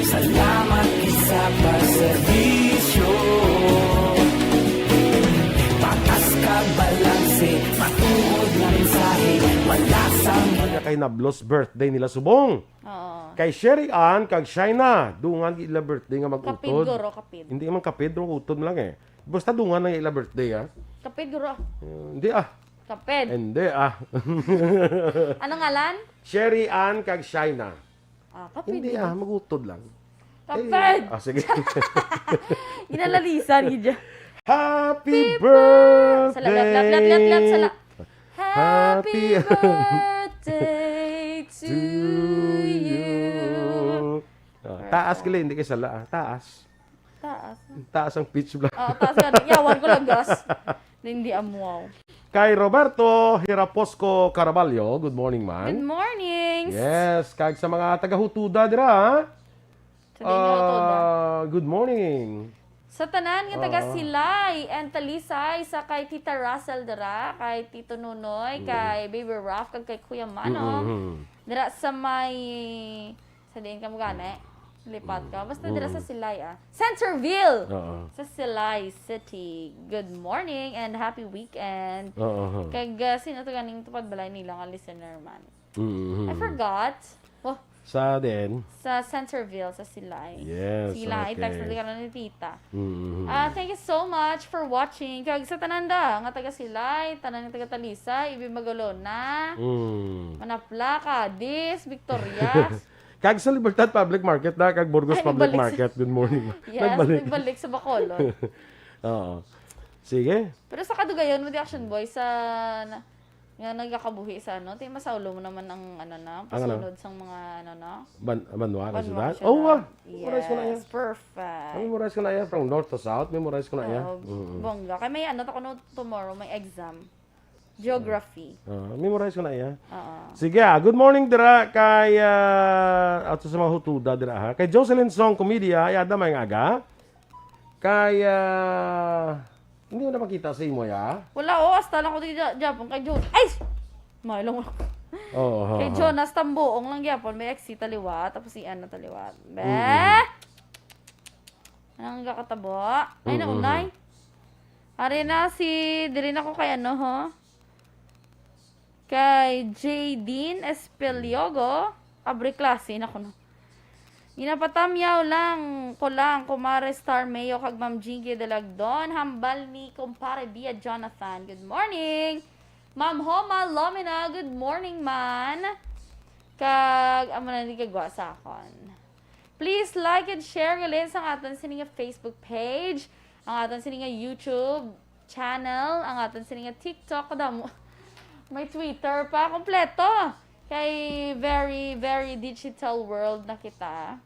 salamat gid sa pagserbisyo. Patas kag balanse, matuod nga mensahe, wala sang Kay nablos birthday nila subong. Oo. Kay Sherry Ann kag Shaina, dungan gid ila birthday nga Kapid, mag-utod. Guro, kapid. Hindi man kapid, pero utod lang eh. Basta dungan ang ila birthday, ah. Kapid, guro. Eh, hindi, ah. Kapid. Hindi, ah. Anong ngalan? Sherry Ann kag Shaina. Ah, kapid. Hindi, ah, mag-utod lang. Kapid! Eh, ah, sige. Ginalalisan, gidya. Happy Happy birthday! Sala, lap, lap, lap, lap, lap, sala. Happy Happy birthday to to you. You. Ah, taas gali, hindi kay sala, ah. Taas. Taas. Taas ang pitch black. Ah, taas gani. Yawan ko lang, gas. Hindi amuaw. Kay Roberto Hiraposco Caraballo, good morning, man. Good morning. Yes, kag sa mga taga-Hutuda dira, ha? Sa din nga Hutuda. Ah, good morning. Sa tanan nga taga Oo. Silay and Talisay, sa kay Tita Russell dira, kay Tito Nunoy, Mm. kay Baby Ralph, kag kay Kuya Mano. Mm, mm. Dira sa may, sa diin ka mo gani? Lipat ka. Basta dira sa Mm. Silay, ah. Centerville! Oo. Sa Silay City. Good morning and happy weekend. Oo. Kag, ah, sino to ganing tupad balay nila nga listener man? Mm-hmm. I forgot. Oh. Sa din? Sa Centerville, sa Silay. Yes, Silay, okay. Text na di ka na ni Tita. Mm-hmm. Ah, thank you so much for watching. Kag sa tanan da, nga taga Silay, tanan nga taga Talisay, Ibimagolona, Mm. Manapla, Cadiz, Victorias. Kag sa Libertad Public Market na, kag Burgos Ay, Public nagbalik sa Market. Good morning. Yes, Nagbalik. nagbalik sa Bacolod. Oo. Sige. Pero sa kadugayon mo di Action Boy, sa na-, nga nagakabuhi sa ano, ti masaulo mo naman ang ano na, Ang ano? pasunod sang mga ano na. Ban-, banwa, Banwa, syudad? Syudad. Oh, ah. Memorize ko na Yes, yan. perfect. Memorize ko na yan. From north to south, memorize ko na yan. Oo, Mm-mm. bongga. Kay may ano, ta kuno tomorrow, may exam. Geography. Ah, memorize ko na iya. Oo. Sige, ah, good morning dira kay, ah, ato sa mga Hutuda dira, ha. Kay Jocelyn Song Comedia, ay ada may nga aga. Kay, ah, hindi mo na makita sa imo, ya? Wala, oh, hasta lang ko di ja-, Japon kay John. Ay! May lang. Oo, oo, Kay oo. Jonas Tambuong lang gyapon, may exit taliwa, tapos si Anna taliwa. Be! Mm-mm. Anong gakatabo? Ay, Mm-mm. naunay. Ari na si, diri na ko kay ano, ho? Kay Jadine Espeliogo, abre klase na ko, no? Ginapatamyaw lang ko lang, Kumare Star Mayo kag Ma'am Jinky Dalagdon. Hambal ni Kumpare Bia Jonathan. Good morning! Ma'am Homa Lomina, good morning man. Kag, amo na ni kagwa sa akon. Please like and share, gali, sang aton sini nga Facebook page, ang aton sini nga YouTube channel, ang aton sini nga TikTok, kadamo. May Twitter pa, kompleto. Kay very, very digital world na kita.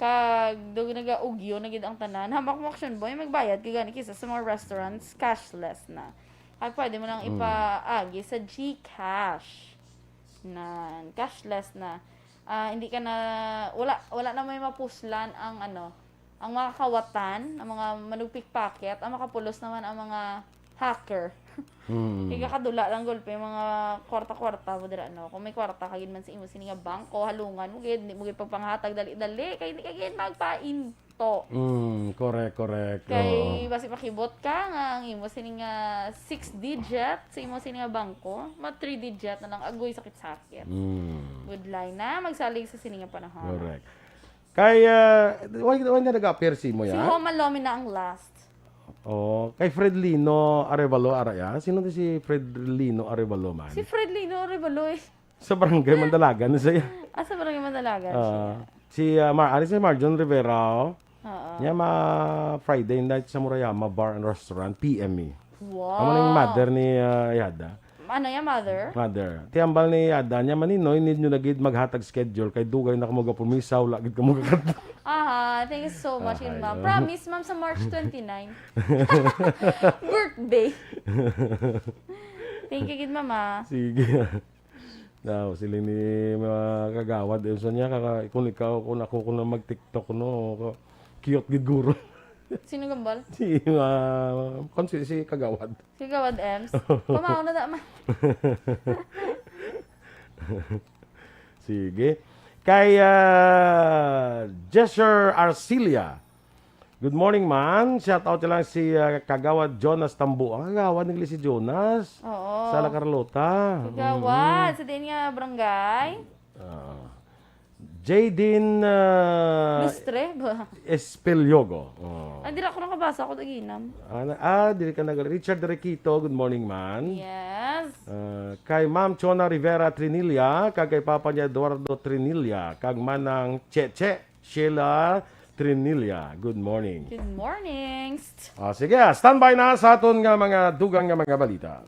Kag do nagaugyo na gid ang tanan. Hamak mo, Action Boy, magbayad ka gani kisa sa mga restaurants, cashless na. Kag pwede mo lang Mm. ipaagi sa GCash. Na, cashless na. Ah, hindi ka na, wala, wala na may mapuslan ang ano, ang mga kawatan, ang mga manugpickpocket, ang makapulos naman ang mga hacker. Hmm. Kay kakadula lang gulpe, mga kwarta-kwarta mo dira, no? Kung may kwarta ka gid man sa imo sini nga bangko, halungan mo gid, hindi mo gid pagpanghatag dali-dali, kay hindi ka gid magpainto. Mm, correct, correct. Kay Oo. basi makibot ka nga ang imo sini nga six digit sa imo sini nga bangko, ma three digit na lang, agoy, sakit-sakit. Mm. Good line na, magsalig sa sini nga panahon. Correct. Kay, ah, why, why na nag-appear si mo Si yan? Homa Lomina ang last. Oh, kay Fredlino Arevalo, ara ya? Sino to si Fredlino Arevalo man? Si Fredlino Arevalo eh. Sa barangay Mandalagan na siya. Ah, sa barangay Mandalagan Ah, siya. si, ah, Mar-, ari si Marjon Rivera, oh. Oo. Niya ma Friday night sa Murayama Bar and Restaurant, P M E. Wow. Amo na yung mother ni, ah, Yada. Ano ya, mother? Mother. Ti hambal ni Yada niya, "Maninoy, need nyo na gid maghatag schedule kay dugay na kamo gapumisa, wala gid kamo kakadto." Aha, thank you so much, Ahay, ma'am. oh. Promise, ma'am, sa March twenty-nine. Birthday. Thank you gid, mama. Sige. Daw, sila ni mga kagawad, eh, sa niya, kaka-, kung ikaw, kung ako, kung na mag-TikTok, no, ka-, cute gid guro. Sino gambal? Si, ah, kung si, si kagawad. Si Kagawad Ems. Pamahaw na da, ma. Sige. Kay, ah, Jesher Arcilia. Good morning, man. Shout out lang si, ah, Kagawad Jonas Tambu. Ang kagawad ni si Jonas. Oo. Sa La Carlota. Kagawad. Mm. Sa diin nga barangay? Ah. Jaden, ah, Lustre ba? Espeliogo. Oh. Ay, dira ko nakabasa, ako taginam. Ah, na-, ah, diri ka nag-, Richard Requito, good morning, man. Yes. Ah, kay Ma'am Chona Rivera Trinilla, kag kay Papa niya Eduardo Trinilla, kag Manang Cheche, Sheila Trinilla. Good morning. Good morning. Ah, sige, ah, standby na sa aton nga mga dugang nga mga balita.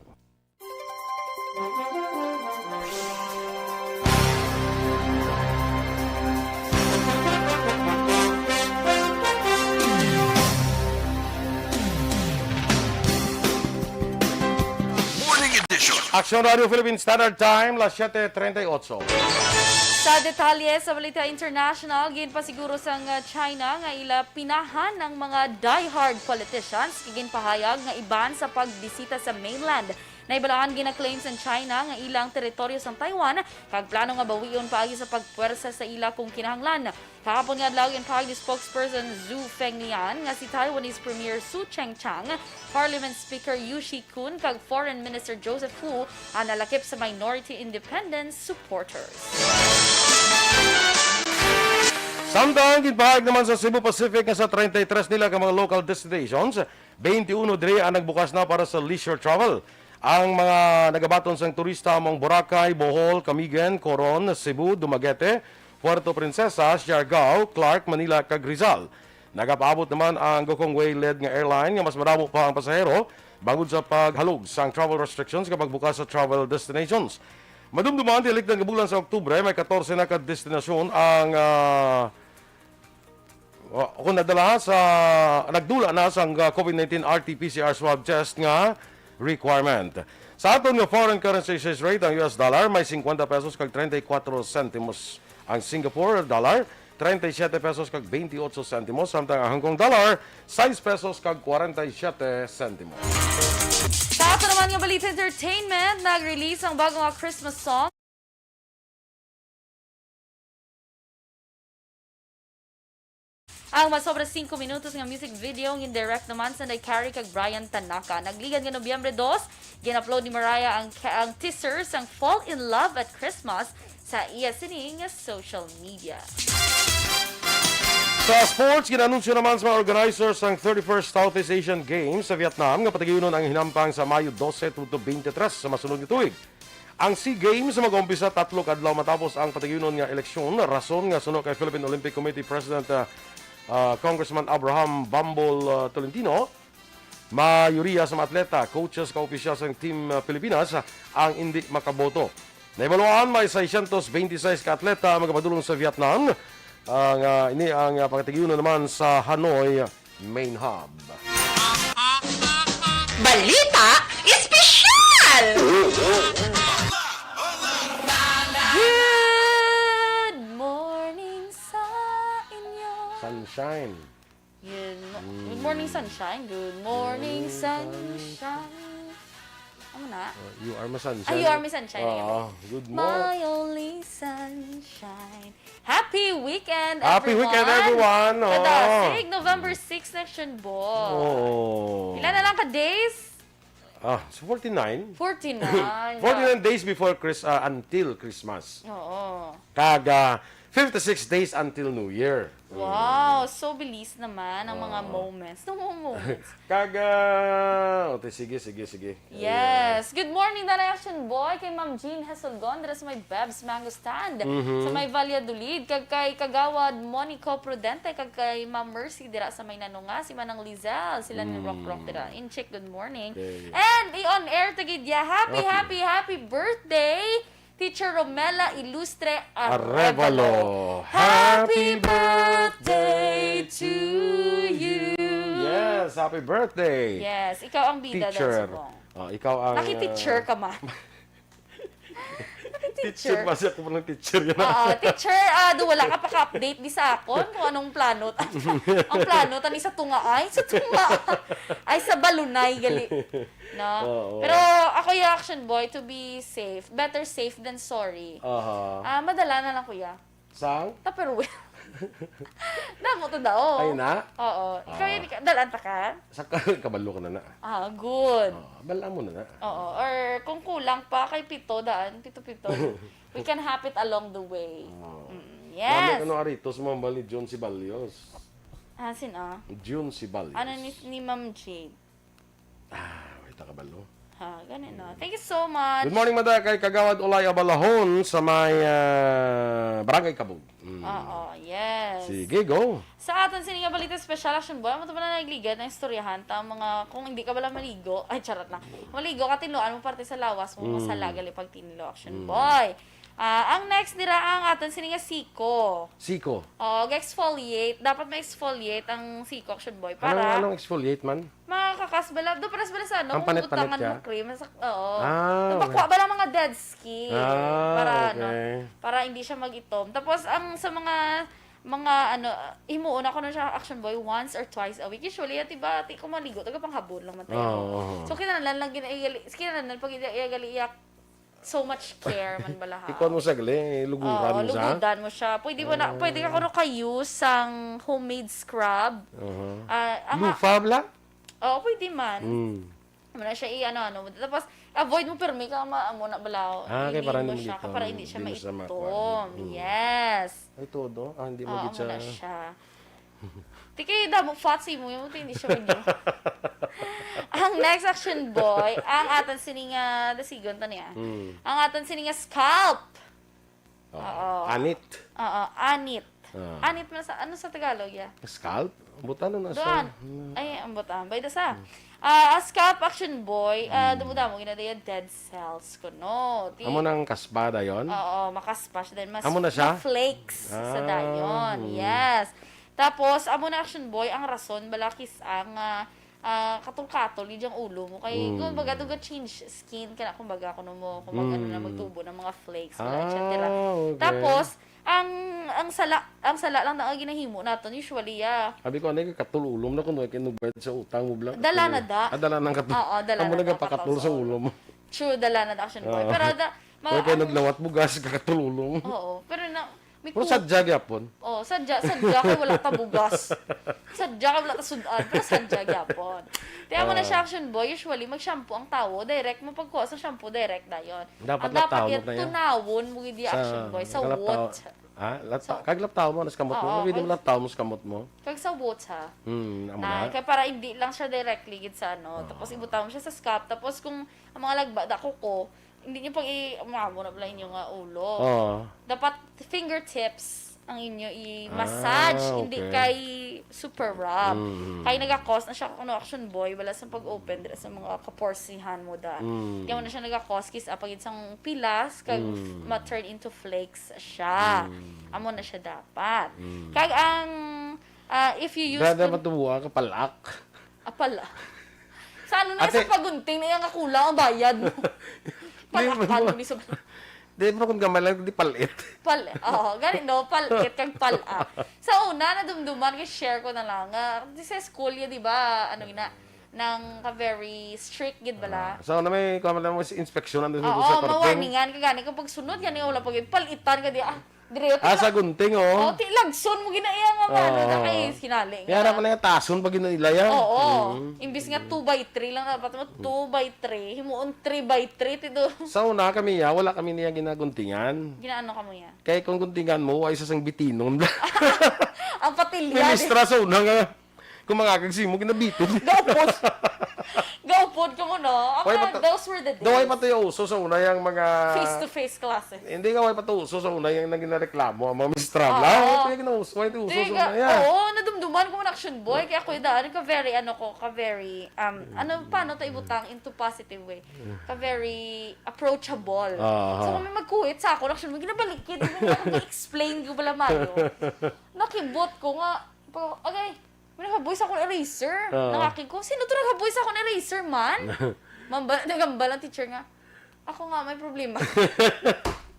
Morning edition. Aksyon Radio Philippine Standard Time, las siete treinta y ocho. Sa detalye sa balita international, ginpasiguro sang China nga ila pinahan ang mga diehard politicians kag ginpahayag nga i-ban sa pagbisita sa mainland. Nahibaloan, gina-claim sang China nga ila ang teritoryo sang Taiwan kag plano nga bawion paagi sa pagpwersa sa ila kung kinahanglan. Kahapon nga adlaw, ginpahayag ni spokesperson Zhu Fenglian nga si Taiwanese Premier Su Chengchang, Parliament Speaker Yu Shi-kun kag Foreign Minister Joseph Wu ang nalakip sa minority independence supporters. Samtang ginpahayag naman sa Cebu Pacific nga sa treinta y tres nila ka mga local destinations, twenty-uno diri ang nagbukas na para sa leisure travel. Ang mga nagabaton sang turista amo ang Boracay, Bohol, Camiguin, Coron, Cebu, Dumaguete, Puerto Princesa, Siargao, Clark, Manila, kag Rizal. Nagapaabot naman ang Gokongwei-led nga airline nga mas madamo pa ang pasahero bangod sa paghalog sang travel restrictions kag pagbukas sa travel destinations. Madumduman, ti balikdan nga bulan sa Oktubre, may katorse na ka destinasyon ang, ah, O, kung nadala sa, nagdula na sang, ah, COVID nineteen R T P C R swab test nga requirement. Sa aton nga foreign currency exchange rate, ang U S dollar may cincuenta pesos kag treinta y cuatro centimos. Ang Singapore dollar, treinta y siete pesos kag veintiocho centimos, samtang ang Hong Kong dollar, sais pesos kag kwarenta y siete centimos. Sa ato naman nga balita entertainment, nag-release ang bago nga Christmas song. Ang masobra singko minutos nga music video gin-direct naman sang Carey kag Brian Tanaka. Nagligad nga Nobyembre dos, gin-upload ni Mariah ang, ang teaser sang Fall in Love at Christmas sa iya sini nga social media. Sa sports, ginanunsyo naman sa mga organizers ang thirty-first Southeast Asian Games sa Vietnam nga patigayunon ang hinampang sa Mayo dose twenty twenty-three sa masunod nga tuig. Ang SEA Games mag-umpisa tatlo ka adlaw matapos ang patigayunon nga eleksyon, rason nga suno kay Philippine Olympic Committee President, ah, ah, Congressman Abraham Bambol, ah, Tolentino, mayoriya sa mga atleta, coaches, kag opisyal sang Team, ah, Pilipinas ang indi makaboto. Nahibaluan, may seiscientos veintiseis ka atleta ang magapadulong sa Vietnam. Ang, ah, ini ang, ah, pagatigyunan naman sa Hanoi Main Hub. Balita Espesyal! Good morning sa inyo. Sunshine. Good, mo- good morning, sunshine. Good morning, sunshine. Ano na? Uh, you are my sunshine. Ah, you are my sunshine. Oo. Good morning. My only sunshine. Happy weekend, Happy everyone. weekend, everyone. Oo. Kadasig, November six, Action Boy. Oo. Pila na lang ka days? Ah, so forty-nine? Forty-nine. Forty-nine days before Chris-, ah, until Christmas. Oo. Kag, ah, fifty-six days until New Year. Wow, so bilis naman ang mga Oo. moments. No, moments. Kag, ah, okay, sige, sige, sige. Yes. Good morning, Danay Action Boy, kay Ma'am Jean Hesulgon, dira sa may Bebs Mango Stand, Mhm. sa may Valladolid, kag kay Kagawad Monico Prudente, kag kay Ma'am Mercy, dira sa may Nanunga, si Manang Lizelle, sila ni Mm. Rock Rock, dira. In check, good morning. Okay. And i-on air ta gid ya. Happy, Okay. happy, happy birthday, Teacher Romela Ilustre Arevalo. Arevalo. Happy birthday to you. Yes, happy birthday. Yes, ikaw ang bida, Teacher. Dansubong. Oh, ikaw ang, Naki-teacher uh, ka man. Naki-teacher. Teacher, base ako pa ng teacher yun. Oo, teacher, ah, do wala ka pa ka-update di sa akon kung anong plano. Ang plano, tani sa tunga, ay, sa tunga. Ay, sa balunay, gali. No? Oo. Pero ako, yung Action Boy, to be safe. Better safe than sorry. Aha. Ah, madala na lang, kuya. Sang? Tupperware. Damo to daw. Ay na? Oo. Ikaw Ah. yun, ika-, dalaan ta ka? Sa ka-, kabalo ka na na. Ah, good. Ah, bala mo na na. Oo. Or kung kulang pa, kay pito daan, pito-pito. We can hap it along the way. Oo. Mm, Mami, yes. ano arito sa mga bali John Ceballos? Ah, sino? June Ceballos. Ano ni, ni Ma'am Jade? Ah, wait, kabalo. Ha, gani, no? Thank you so much. Good morning, Mada, kay Kagawad Olay Abalahon sa may, ah, Barangay Kabug. Mm. Oo, yes. Sige, go. Sa aton sini nga balita special, Action Boy, amo to pala nagligad ang istoryahan ta ang mga, kung hindi ka bala maligo, ay, charot na. Maligo ka, tinluan mo parte sa lawas mo, Mm. masala gali pag tinlo, Action Mm. Boy. Ah, ang next dira ang aton sini nga siko. Siko. Oo, ga-exfoliate. Dapat ma-exfoliate ang siko, Action Boy, Anong, para anong exfoliate man? Makakakas bala. Do, paras bala sa ano, Ang kung panit-panit butangan ka? mo cream. Sa, oo. Ah, Ang okay. bakwa bala mga dead skin. Ah, Para ano, okay. para hindi siya mag-itom. Tapos, ang sa mga, mga ano, himuon ako na siya, Action Boy, once or twice a week. Usually, ati ba, ati ko maligo, taga panghabon lang man tayo. Oo, oo. So, kinahanglan lang gina-, iyagali-, kinahanglan pag iya-, iyagali iya, so much care man bala ha. Ikuan mo sa gali, luguran Oo, mo sa? lugudan mo siya. Pwede mo na, Ah. pwede ka kuno ka-use sang homemade scrub. Aha. Ah, ang Lufa bala? Oo, pwede man. Mm. Mo na siya i-ano, ano. Tapos, avoid mo pirmi ka, ma-, amo na bala, Ah, kay para hindi hindi mo siya, dito. para hindi siya Hindi mo siya maitom. makuha. Mm. Yes. Ay, todo? Ah, hindi mo Oo, gid siya. amo na siya. Ti kay damo fats mo, yung hindi siya magyo. Ang next, Action Boy, ang aton sini nga, dasigon ta niya. Mm. Ang aton sini nga scalp. Oh. Oo. Anit. Oo, anit. Ah. Anit man sa, ano sa Tagalog, ya? Scalp? Ambot ano na sa Doon. Ay, ambot, ah. Bayda sa. Hmm. Ah, ang scalp, Action Boy, ah, Hmm. damo-damo, ginadaya dead cells kuno. Ti- Amo nang kaspa dayon? Oo, makaspa siya. Dayon mas Amo na siya? ma-flakes sa Ah, dayon. hmm. Yes. Tapos, amo na, Action Boy, ang rason, balakis ang, ah, ah, katol-katol, gid ang ulo mo. Kay, Mm. kumbaga, do ga-change skin ka na, kumbaga, kuno mo, kumbaga, ano na, Mm. magtubo ng mga flakes, wala, Ah, et cetera. okay. Tapos, ang, ang sala, ang sala lang na ginahimo naton, usually, ah. Abi ko, ano yung katol ulo mo na kung may kinugbayad sa utang mo, bla-, Dala na da. Ah, dala na ang katol. Oo, dala Amo na da, nagapakatol katol sa sa ulo. ulo mo. True, dala na da, Action Boy. Oo. Pero da, ma-, Kaya kayo ang naglawat bugas, kakatol ulo mo. Oo, pero na, May Pero ku- sadya gyapon. Oh, sadya, sadya kay wala ta bugas. Sadya kay wala ta sud-an, pero sadya gyapon. Kaya mo na Ah. siya, Action Boy, usually mag-shampoo ang tawo, direct mo pagkuha sa shampoo, direct dayon. Dapat Ang dapat laptawon yan, na yan. tunawon mo gid, Action Boy, sa kalaptaw- what? Ha? Lata- Sa- Kag laptawon mo na sa kamot mo. Oo, Pwede mo kag- laptawon mo sa kamot mo. Kag sa what, ha? Hmm, amo Na, na. Kaya para hindi lang siya directly gid sa ano. Tapos ibutang mo siya sa scalp. Tapos kung ang mga lagba, dako ko, hindi niyo pag i-, umamo na pala inyo nga ulo. Oo. Dapat fingertips ang inyo i-massage, Ah, hindi okay. kay super rub. Mm. Kay nagakos na siya kuno, Action Boy, wala sa pag-open dira sa mga kaporsihan mo da. Mm. Kaya mo na siya nagakos, kis apagid sang pilas, kag Mm. ma-turn into flakes siya. Mm. Amo na siya dapat. Mm. Kag ang, ah, if you use... Dada kun- matuwa ka palak. Apala. Sa ano na Ate- sa pagunting na yung akula ang bayad mo? Palakan mo ni sa... Di ba kung gamay lang, di palit? Pal, oh, gani no, palit kag pala. Sa una, nadumduman kay share ko na lang nga, di sa school ya, di ba, ano gina, nang ka very strict gid bala. So, na may kuha lang mo sa inspeksyon nandun Oo, sa korte. Mawarningan ka gani kapag sunod gani wala pag palitan ka di, ah, dire Ah, sa gunting, Oh, oh. ti lagson mo gina iya nga ba, ano, Oo. na kay sinali Kaya na pala yung tason pag ginailayan. Oo. Mm. Imbis nga two by three lang dapat mo, two by three, himuon three by three, tito. Sa una kami ya, wala kami niya ginaguntingan. Ginaano ka mo yan? Kay kung guntingan mo, ay sa sang bitinon. Ang patilya. Ministra sa una nga, kung mga kagsimo, ginabitin. Gaupod. Gaupod ka mo, no? Ang Why mga, pa to- those were the days. Daw ay pa to yung uso sa una yung mga... Face-to-face classes. Hindi nga, way pa to uso sa una yung naging reklamo ang mga ministra. Oo. Wala, way pa yung uso sa Di una nga, yan. Oo, nadumduman ko man, Action Boy, kaya ako yung daan ka very, ano ko, ka very, um, ano, paano ta ibutang into positive way? Ka very approachable. Aha. So, kung may magkuhit sa ako, Action Boy, ginabalikid, hindi mo ako explain ko pala mayo. Nakibot ko nga, pa- agay, may naghaboy sa akong eraser. Oo. Nangakig ko, sino to naghaboy sa akong eraser, man? Mambal, nagambal ang teacher nga, ako nga may problema.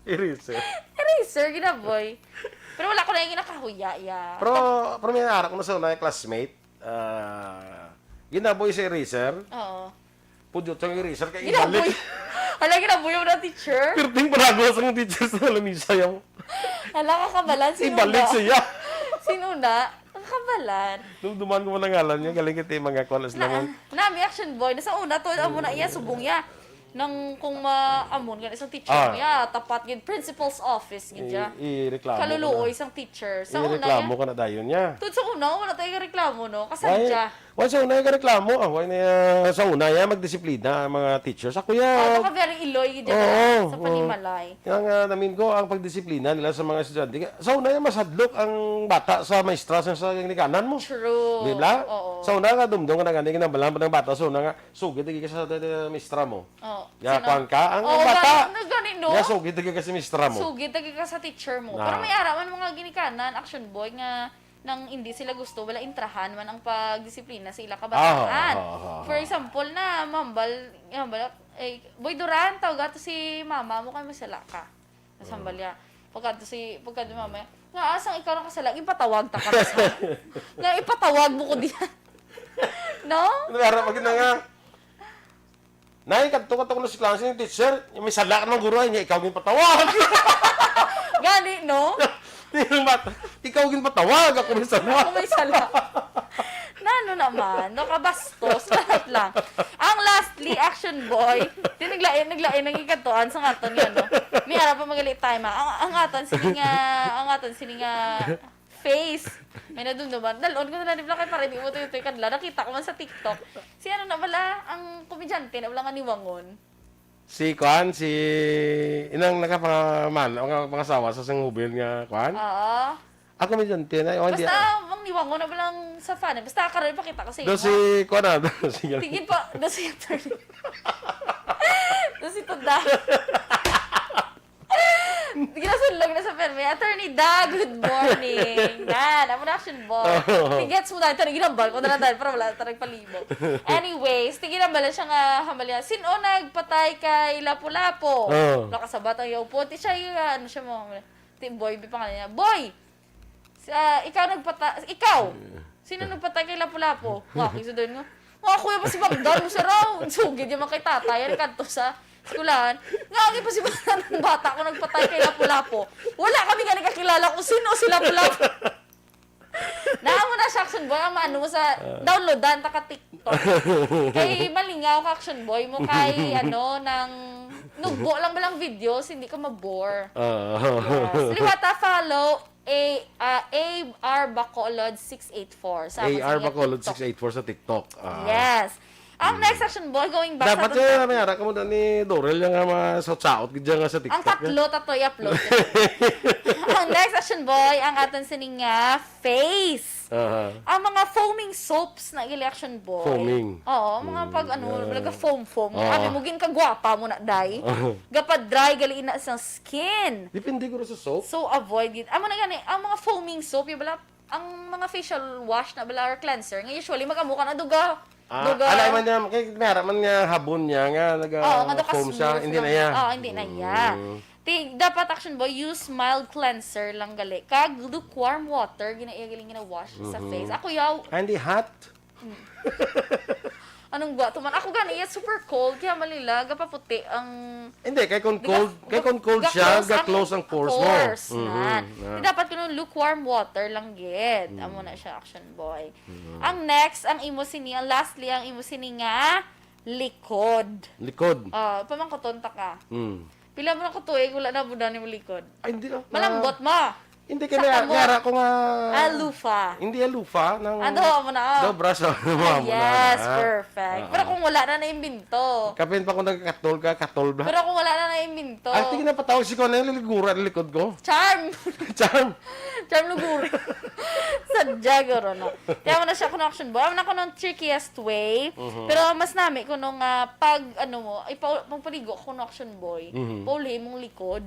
Eraser. Eraser, ginaboy. Pero wala ko na yung ginakahuya, ya. Pero, pero may arak ko na sa una yung classmate. Ah, ginaboy sa eraser. Oo. Pudyot sa eraser kay Ginaboy. ibalik. Hala, ginaboy mo na, teacher. Pirting panagos ang teacher sa lamisa yung Hala, kakabalan. Sino ibalik na? Siya. Sino na? Kakabalan. Nung duman ko man ang ngalan niya, galing kita yung mga kuan Na, lang. nami, Action Boy. Nasa una to, amo na iya, subong iya. Nang kung maamon nga isang teacher Ah. niya, tapat gid, principal's office gid siya. I-, i-reklamo ko Kaluluoy na. Isang teacher. Sa una I-reklamo niya. Ko na dayon niya. Tud sa una, wala tayo reklamo, no? Why, Kasadya. Why sa una yung reklamo? Ah, why na, sa una yan, magdisiplina ang mga teachers. Ako yan. Oh, baka very iloy gid Oo, sa oo. panimalay. Kaya nga namin ko ang pagdisiplina nila sa mga estudyante. Sa una yan, mas hadlok ang bata sa maestra sa, sa ginikanan mo. True. Di ba? Oo. Sa una nga, dumdong ka na gani, ginambalan pa ng bata. Sa una nga, sugid lagi ka sa, sa, sa maestra mo. Oh, Ya, sino? kuwan ka, ang Oh, bata. gani, gani, no? Ya, sugid lagi ka sa maestra mo. Sugid lagi ka sa teacher mo. Na. Pero may ara man mga ginikanan, Action Boy, nga nang hindi sila gusto, wala intrahan man ang pagdisiplina sa ila kabataan. Ah, ah, ah, ah. For example, na mambal, mambal, eh, Boy Duran, tawag ato si mama mo kay masala ka. Nasambal niya. Pagkadto si, pagkadto ni mama niya, nga asang ikaw nakasala, ipatawag ta ka sa. Nga ipatawag mo ko diyan. No? Nagara pag na nga. Nay, kadto ka to kuno sa klase ni teacher, may sala ka ng guro, ay niya, ikaw yung patawag. Gani, no? Di yung bata, ikaw yung patawag, ako may sala. Ako may sala. Na ano naman, no? Kabastos, lahat lang. Ang lastly, Action Boy, di naglain, naglain ang ikatuan sa ngaton nga, no? May ara pa magali time, ah. Ang, ang atan sini nga, ang atan sini nga face. May nadumduman. Dalon ko na lang, di ba, kay para di mo tuyo-tuyo kadla. Nakita ko man sa TikTok. Si ano na bala, ang komedyante na bala nga niwangon. Si Kwan, si inang nakapangaman, nakapangasawa sa sang Hubel nga Kwan. Oo. Ako may dyan, tiyan, ay, oh, hindi, Basta, ah. Ang niwangon na bala sa fan. Basta, karon ipakita ko sa Do imo. Si Kwan, ah, do si Tingin pa, do si attorney. Do si Tunda. Ginasunlog na sa permi. Attorney Da, good morning. Yan, amo na, Action Boy. Oh. Tigets mo dahil, ginambal ko na lang dahil para wala tayo palibog. Anyways, tiginambal siya nga, hambal niya, "Sino nagpatay kay Lapu-Lapu?" Oh. Nakasabat ang yaupon. Ti siya, yung, ano siya mo, ti Boy, bi pangalan niya. "Boy! Sa, ikaw nagpatay, ikaw! Sino nagpatay kay Lapu-Lapu?" Nga, kisa doon nga, "Nga, kuya, pa si Bagdan mo siya raw." Sugid yung mga kay tatay, yan, kanto sa, Eskwelahan. Nga, ang imposible na ng bata ko nagpatay kay Lapu-Lapu. Wala kami nga nakakilala kung sino si Lapu-Lapu. Naa mo na siya, Action Boy, ang maano mo sa Ah. downloadan ta ka TikTok. Kay malingaw ka, Action Boy, mo kay, ano, nang nugbo lang ba lang videos, hindi ka mabore. Ah. Yes. Liwata, follow A, ah, A R Bacolod six eight four sa A R sa Bacolod TikTok. six eight four sa TikTok. Ah. Yes. Ang Mm. next, Action Boy, going back Dapat sa nga, may ara ka mo na ni Dorel, yung nga mga saot-saot, gid dyan nga sa TikTok, Ang tatlo, tatlo i-upload. Ang next, Action Boy, ang aton sining nga face. Aha. Ang mga foaming soaps na gali, Action Boy. Foaming. Oo, mga Mm, pag ano, yeah. talaga foam-foam. Oo. Abi mo, gin kagwapa mo na, day. Gapa-dry, gali na sa skin. Depende guro sa soap. So, avoid it. Amo na gani, ang mga foaming soap, yung bala, ang mga facial wash na bala or cleanser, nga usually, mag-amo ka na, duga, Ah, duga. alay man niya, kay may ara man nga habon niya nga naga Oo, nga daw foam siya, kasmooth hindi na lang. iya. Oo, hindi na iya. Mm. Ti-, dapat, Action Boy, use mild cleanser lang gali. Kag lukewarm water, gina-, iya galing gina-wash sa Mhm. face. Ako, yaw, Hindi hot. Anong gwa to man? Ako gani, iya super cold, kaya malila, gapaputi ang Hindi, kay kung Di ka, cold, kay ga-, kung cold siya, ga-close ang ga-close ang pores mo. pores, Mhm, nan. na. Di dapat kuno lukewarm water lang gid. Mm. Amo na siya, Action Boy. Mhm. Ang next, ang imo sini, ang lastly, ang imo sini nga likod. Likod. Ah, pamangkuton ta ka. Mm. Pila mo na ka tuig, wala na budan mo likod? Ay, hindi, ah. Malambot mo. Hindi, Sa kaya kamo. nga ara ko nga Ah, lufa. Hindi, ah, lufa. Nang Ano, amo na, oh. Dobra sa Ah, amo na, yes, ah. perfect. Ah, Pero ah. kung wala na naimbento. Kapin pa kung nagkatol ka, katol ba? Pero kung wala na naimbento. Ay, tingin na patawag si Kuya, yung liligura ng likod ko. Charm! Charm! Charm luguri. Sadya, guro, no? Kaya mo na siya, kuno, Action Boy. Amo na kuno ang trickiest way. Mhm. Pero mas nami kuno nga pag, ano mo, ipa-, pagpaligo ko, kuno, Action Boy. Mhm. Pauli mong likod.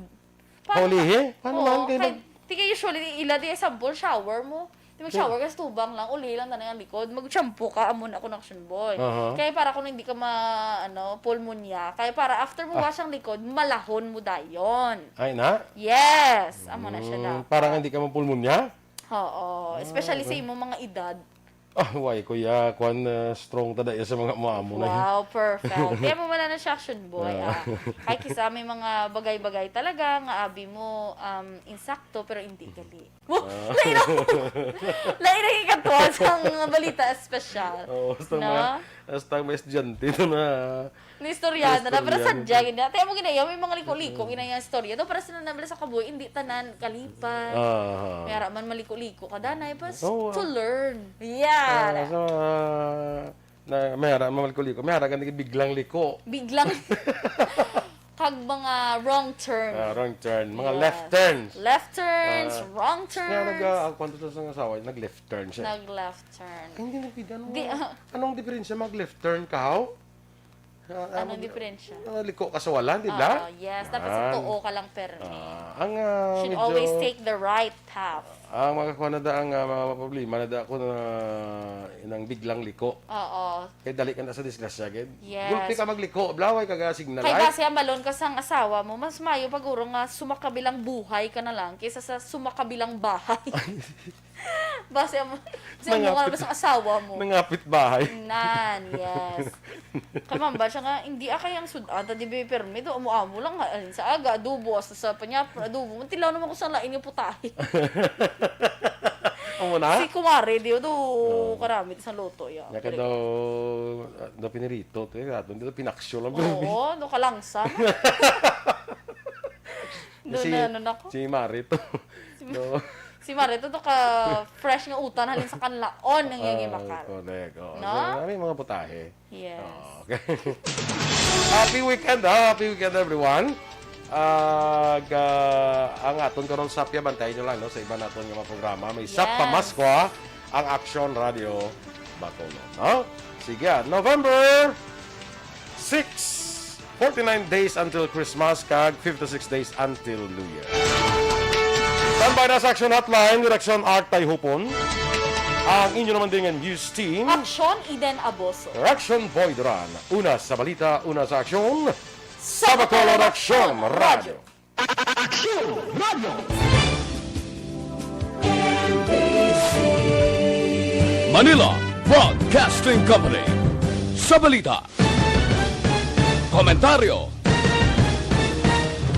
Paano Paulihi? ka? Paano Oo, man? Kaya kay, mag- di kay usually, ila di sample, shower mo. Di mag-shower ka sa tubang lang, uli lang tanan ang likod. Mag-shampoo ka, amo na kuno, Action Boy. Aha. Kaya para kung hindi ka ma-, ano, pulmonya. Kaya para after mo Ah. wash ang likod, malahon mo dayon. Ay na? Yes! Amo na siya Mm, dapat. Parang hindi ka mapulmonya? Oo. Ah, Especially sa okay. imong mga edad. Ah, why, kuya? Kwan, ah, strong ta daya sa mga amo-amo na yun. Wow, perfect. Kaya mo man na siya, Action Boy, Ah. ah. Kay kisa may mga bagay-bagay talaga nga abi mo, um, insakto, pero hindi gali. Wow, Ah. lain ang, lain ang ikatuwa sa mga balita espesyal. Oo, basta No? mga, basta may estudyante ito na Ni istorya na, na, pero Istorya sadya na. gid na. Kaya mo ginaya, may mga liko-liko, Mm. ginaya istorya. Daw para sila nabla sa kabuhi, hindi tanan kalipat. Ah. May ara man maliko-liko ka, danay, pas Oo, to ah. learn. Yeah. Ah, so, ah, na, may ara man maliko-liko. May ara ka naging biglang liko. Biglang. Kag mga wrong turn. Ah, wrong turn. Mga Yes. left turns. Left turns, Ah, wrong kaya nag, turns. ah, ang kwento sa isang asawa, nag-left turn siya. Nag-left turn. Ay, hindi na pwede. Ano, Di, ah, anong diferensya mag-left turn ka, how? Ah, Anong mag-, diferensya? ah, liko ka sa wala, di ba? Oo, yes. Dapat sa Yan. tuo ka lang, permi. Ah, ang, ah, Should medyo always take the right path. Ang mga kuha na da, ang, ah, mga problema na da ako na inang biglang liko. Oo. Kay dali ka na sa disgrasya, gid. Yes. Gulpi ka magliko, blaway ka ga signal Kay light. base ang balon ka sang asawa mo, mas mayo paguro nga sumakabilang buhay ka na lang kaysa sa sumakabilang bahay. Base mo, sa imo nga Nangapit. sa asawa mo. Nangapit bahay. Nan, yes. Kamamba siya nga, hindi akay ang sud-an, ta di ba permi, do, amo-amo lang, nga, alin sa aga, adobo, hasta sa panyap, adobo, tilaw naman ko sa lain nga putahe. Amo na? Si kumare, di, do, Oo. karamit sa loto, ya. Nya ka Pero daw, ah, daw pinirito, to, eh, ato, hindi daw pinaksyo lang. Oo, do, kalangsa. Doon Si, na, ano na ko. si Mare to. Si Ma-, Do. si Mare to, to ka fresh nga utan, halin sa kanlaon, ang iyang Ah, imakal. correct. Oo. No? So, may mga putahe. Yes. Oo, okay. Happy weekend, ha? Happy weekend, everyone. Ah, ga-, ang aton karon sa Pia, bantayan nyo lang, no, sa iba naton nga mga programa. May Sap Yes. Pamasko, ha? Ang Action Radio Bacolod, no? Sige, ah, November six, forty-nine days until Christmas, kag fifty-six days until New Year. Standby na sa Action Hotline, direksyon Art Tayhupon. Ang inyo naman din nga news team. Action, Eden Aboso. Direction, Boy Duran. Una sa balita, una sa aksyon. Sa Bacolod Action Radio. Action Radio. Manila Broadcasting Company. Sa balita, komentaryo,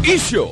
Isyu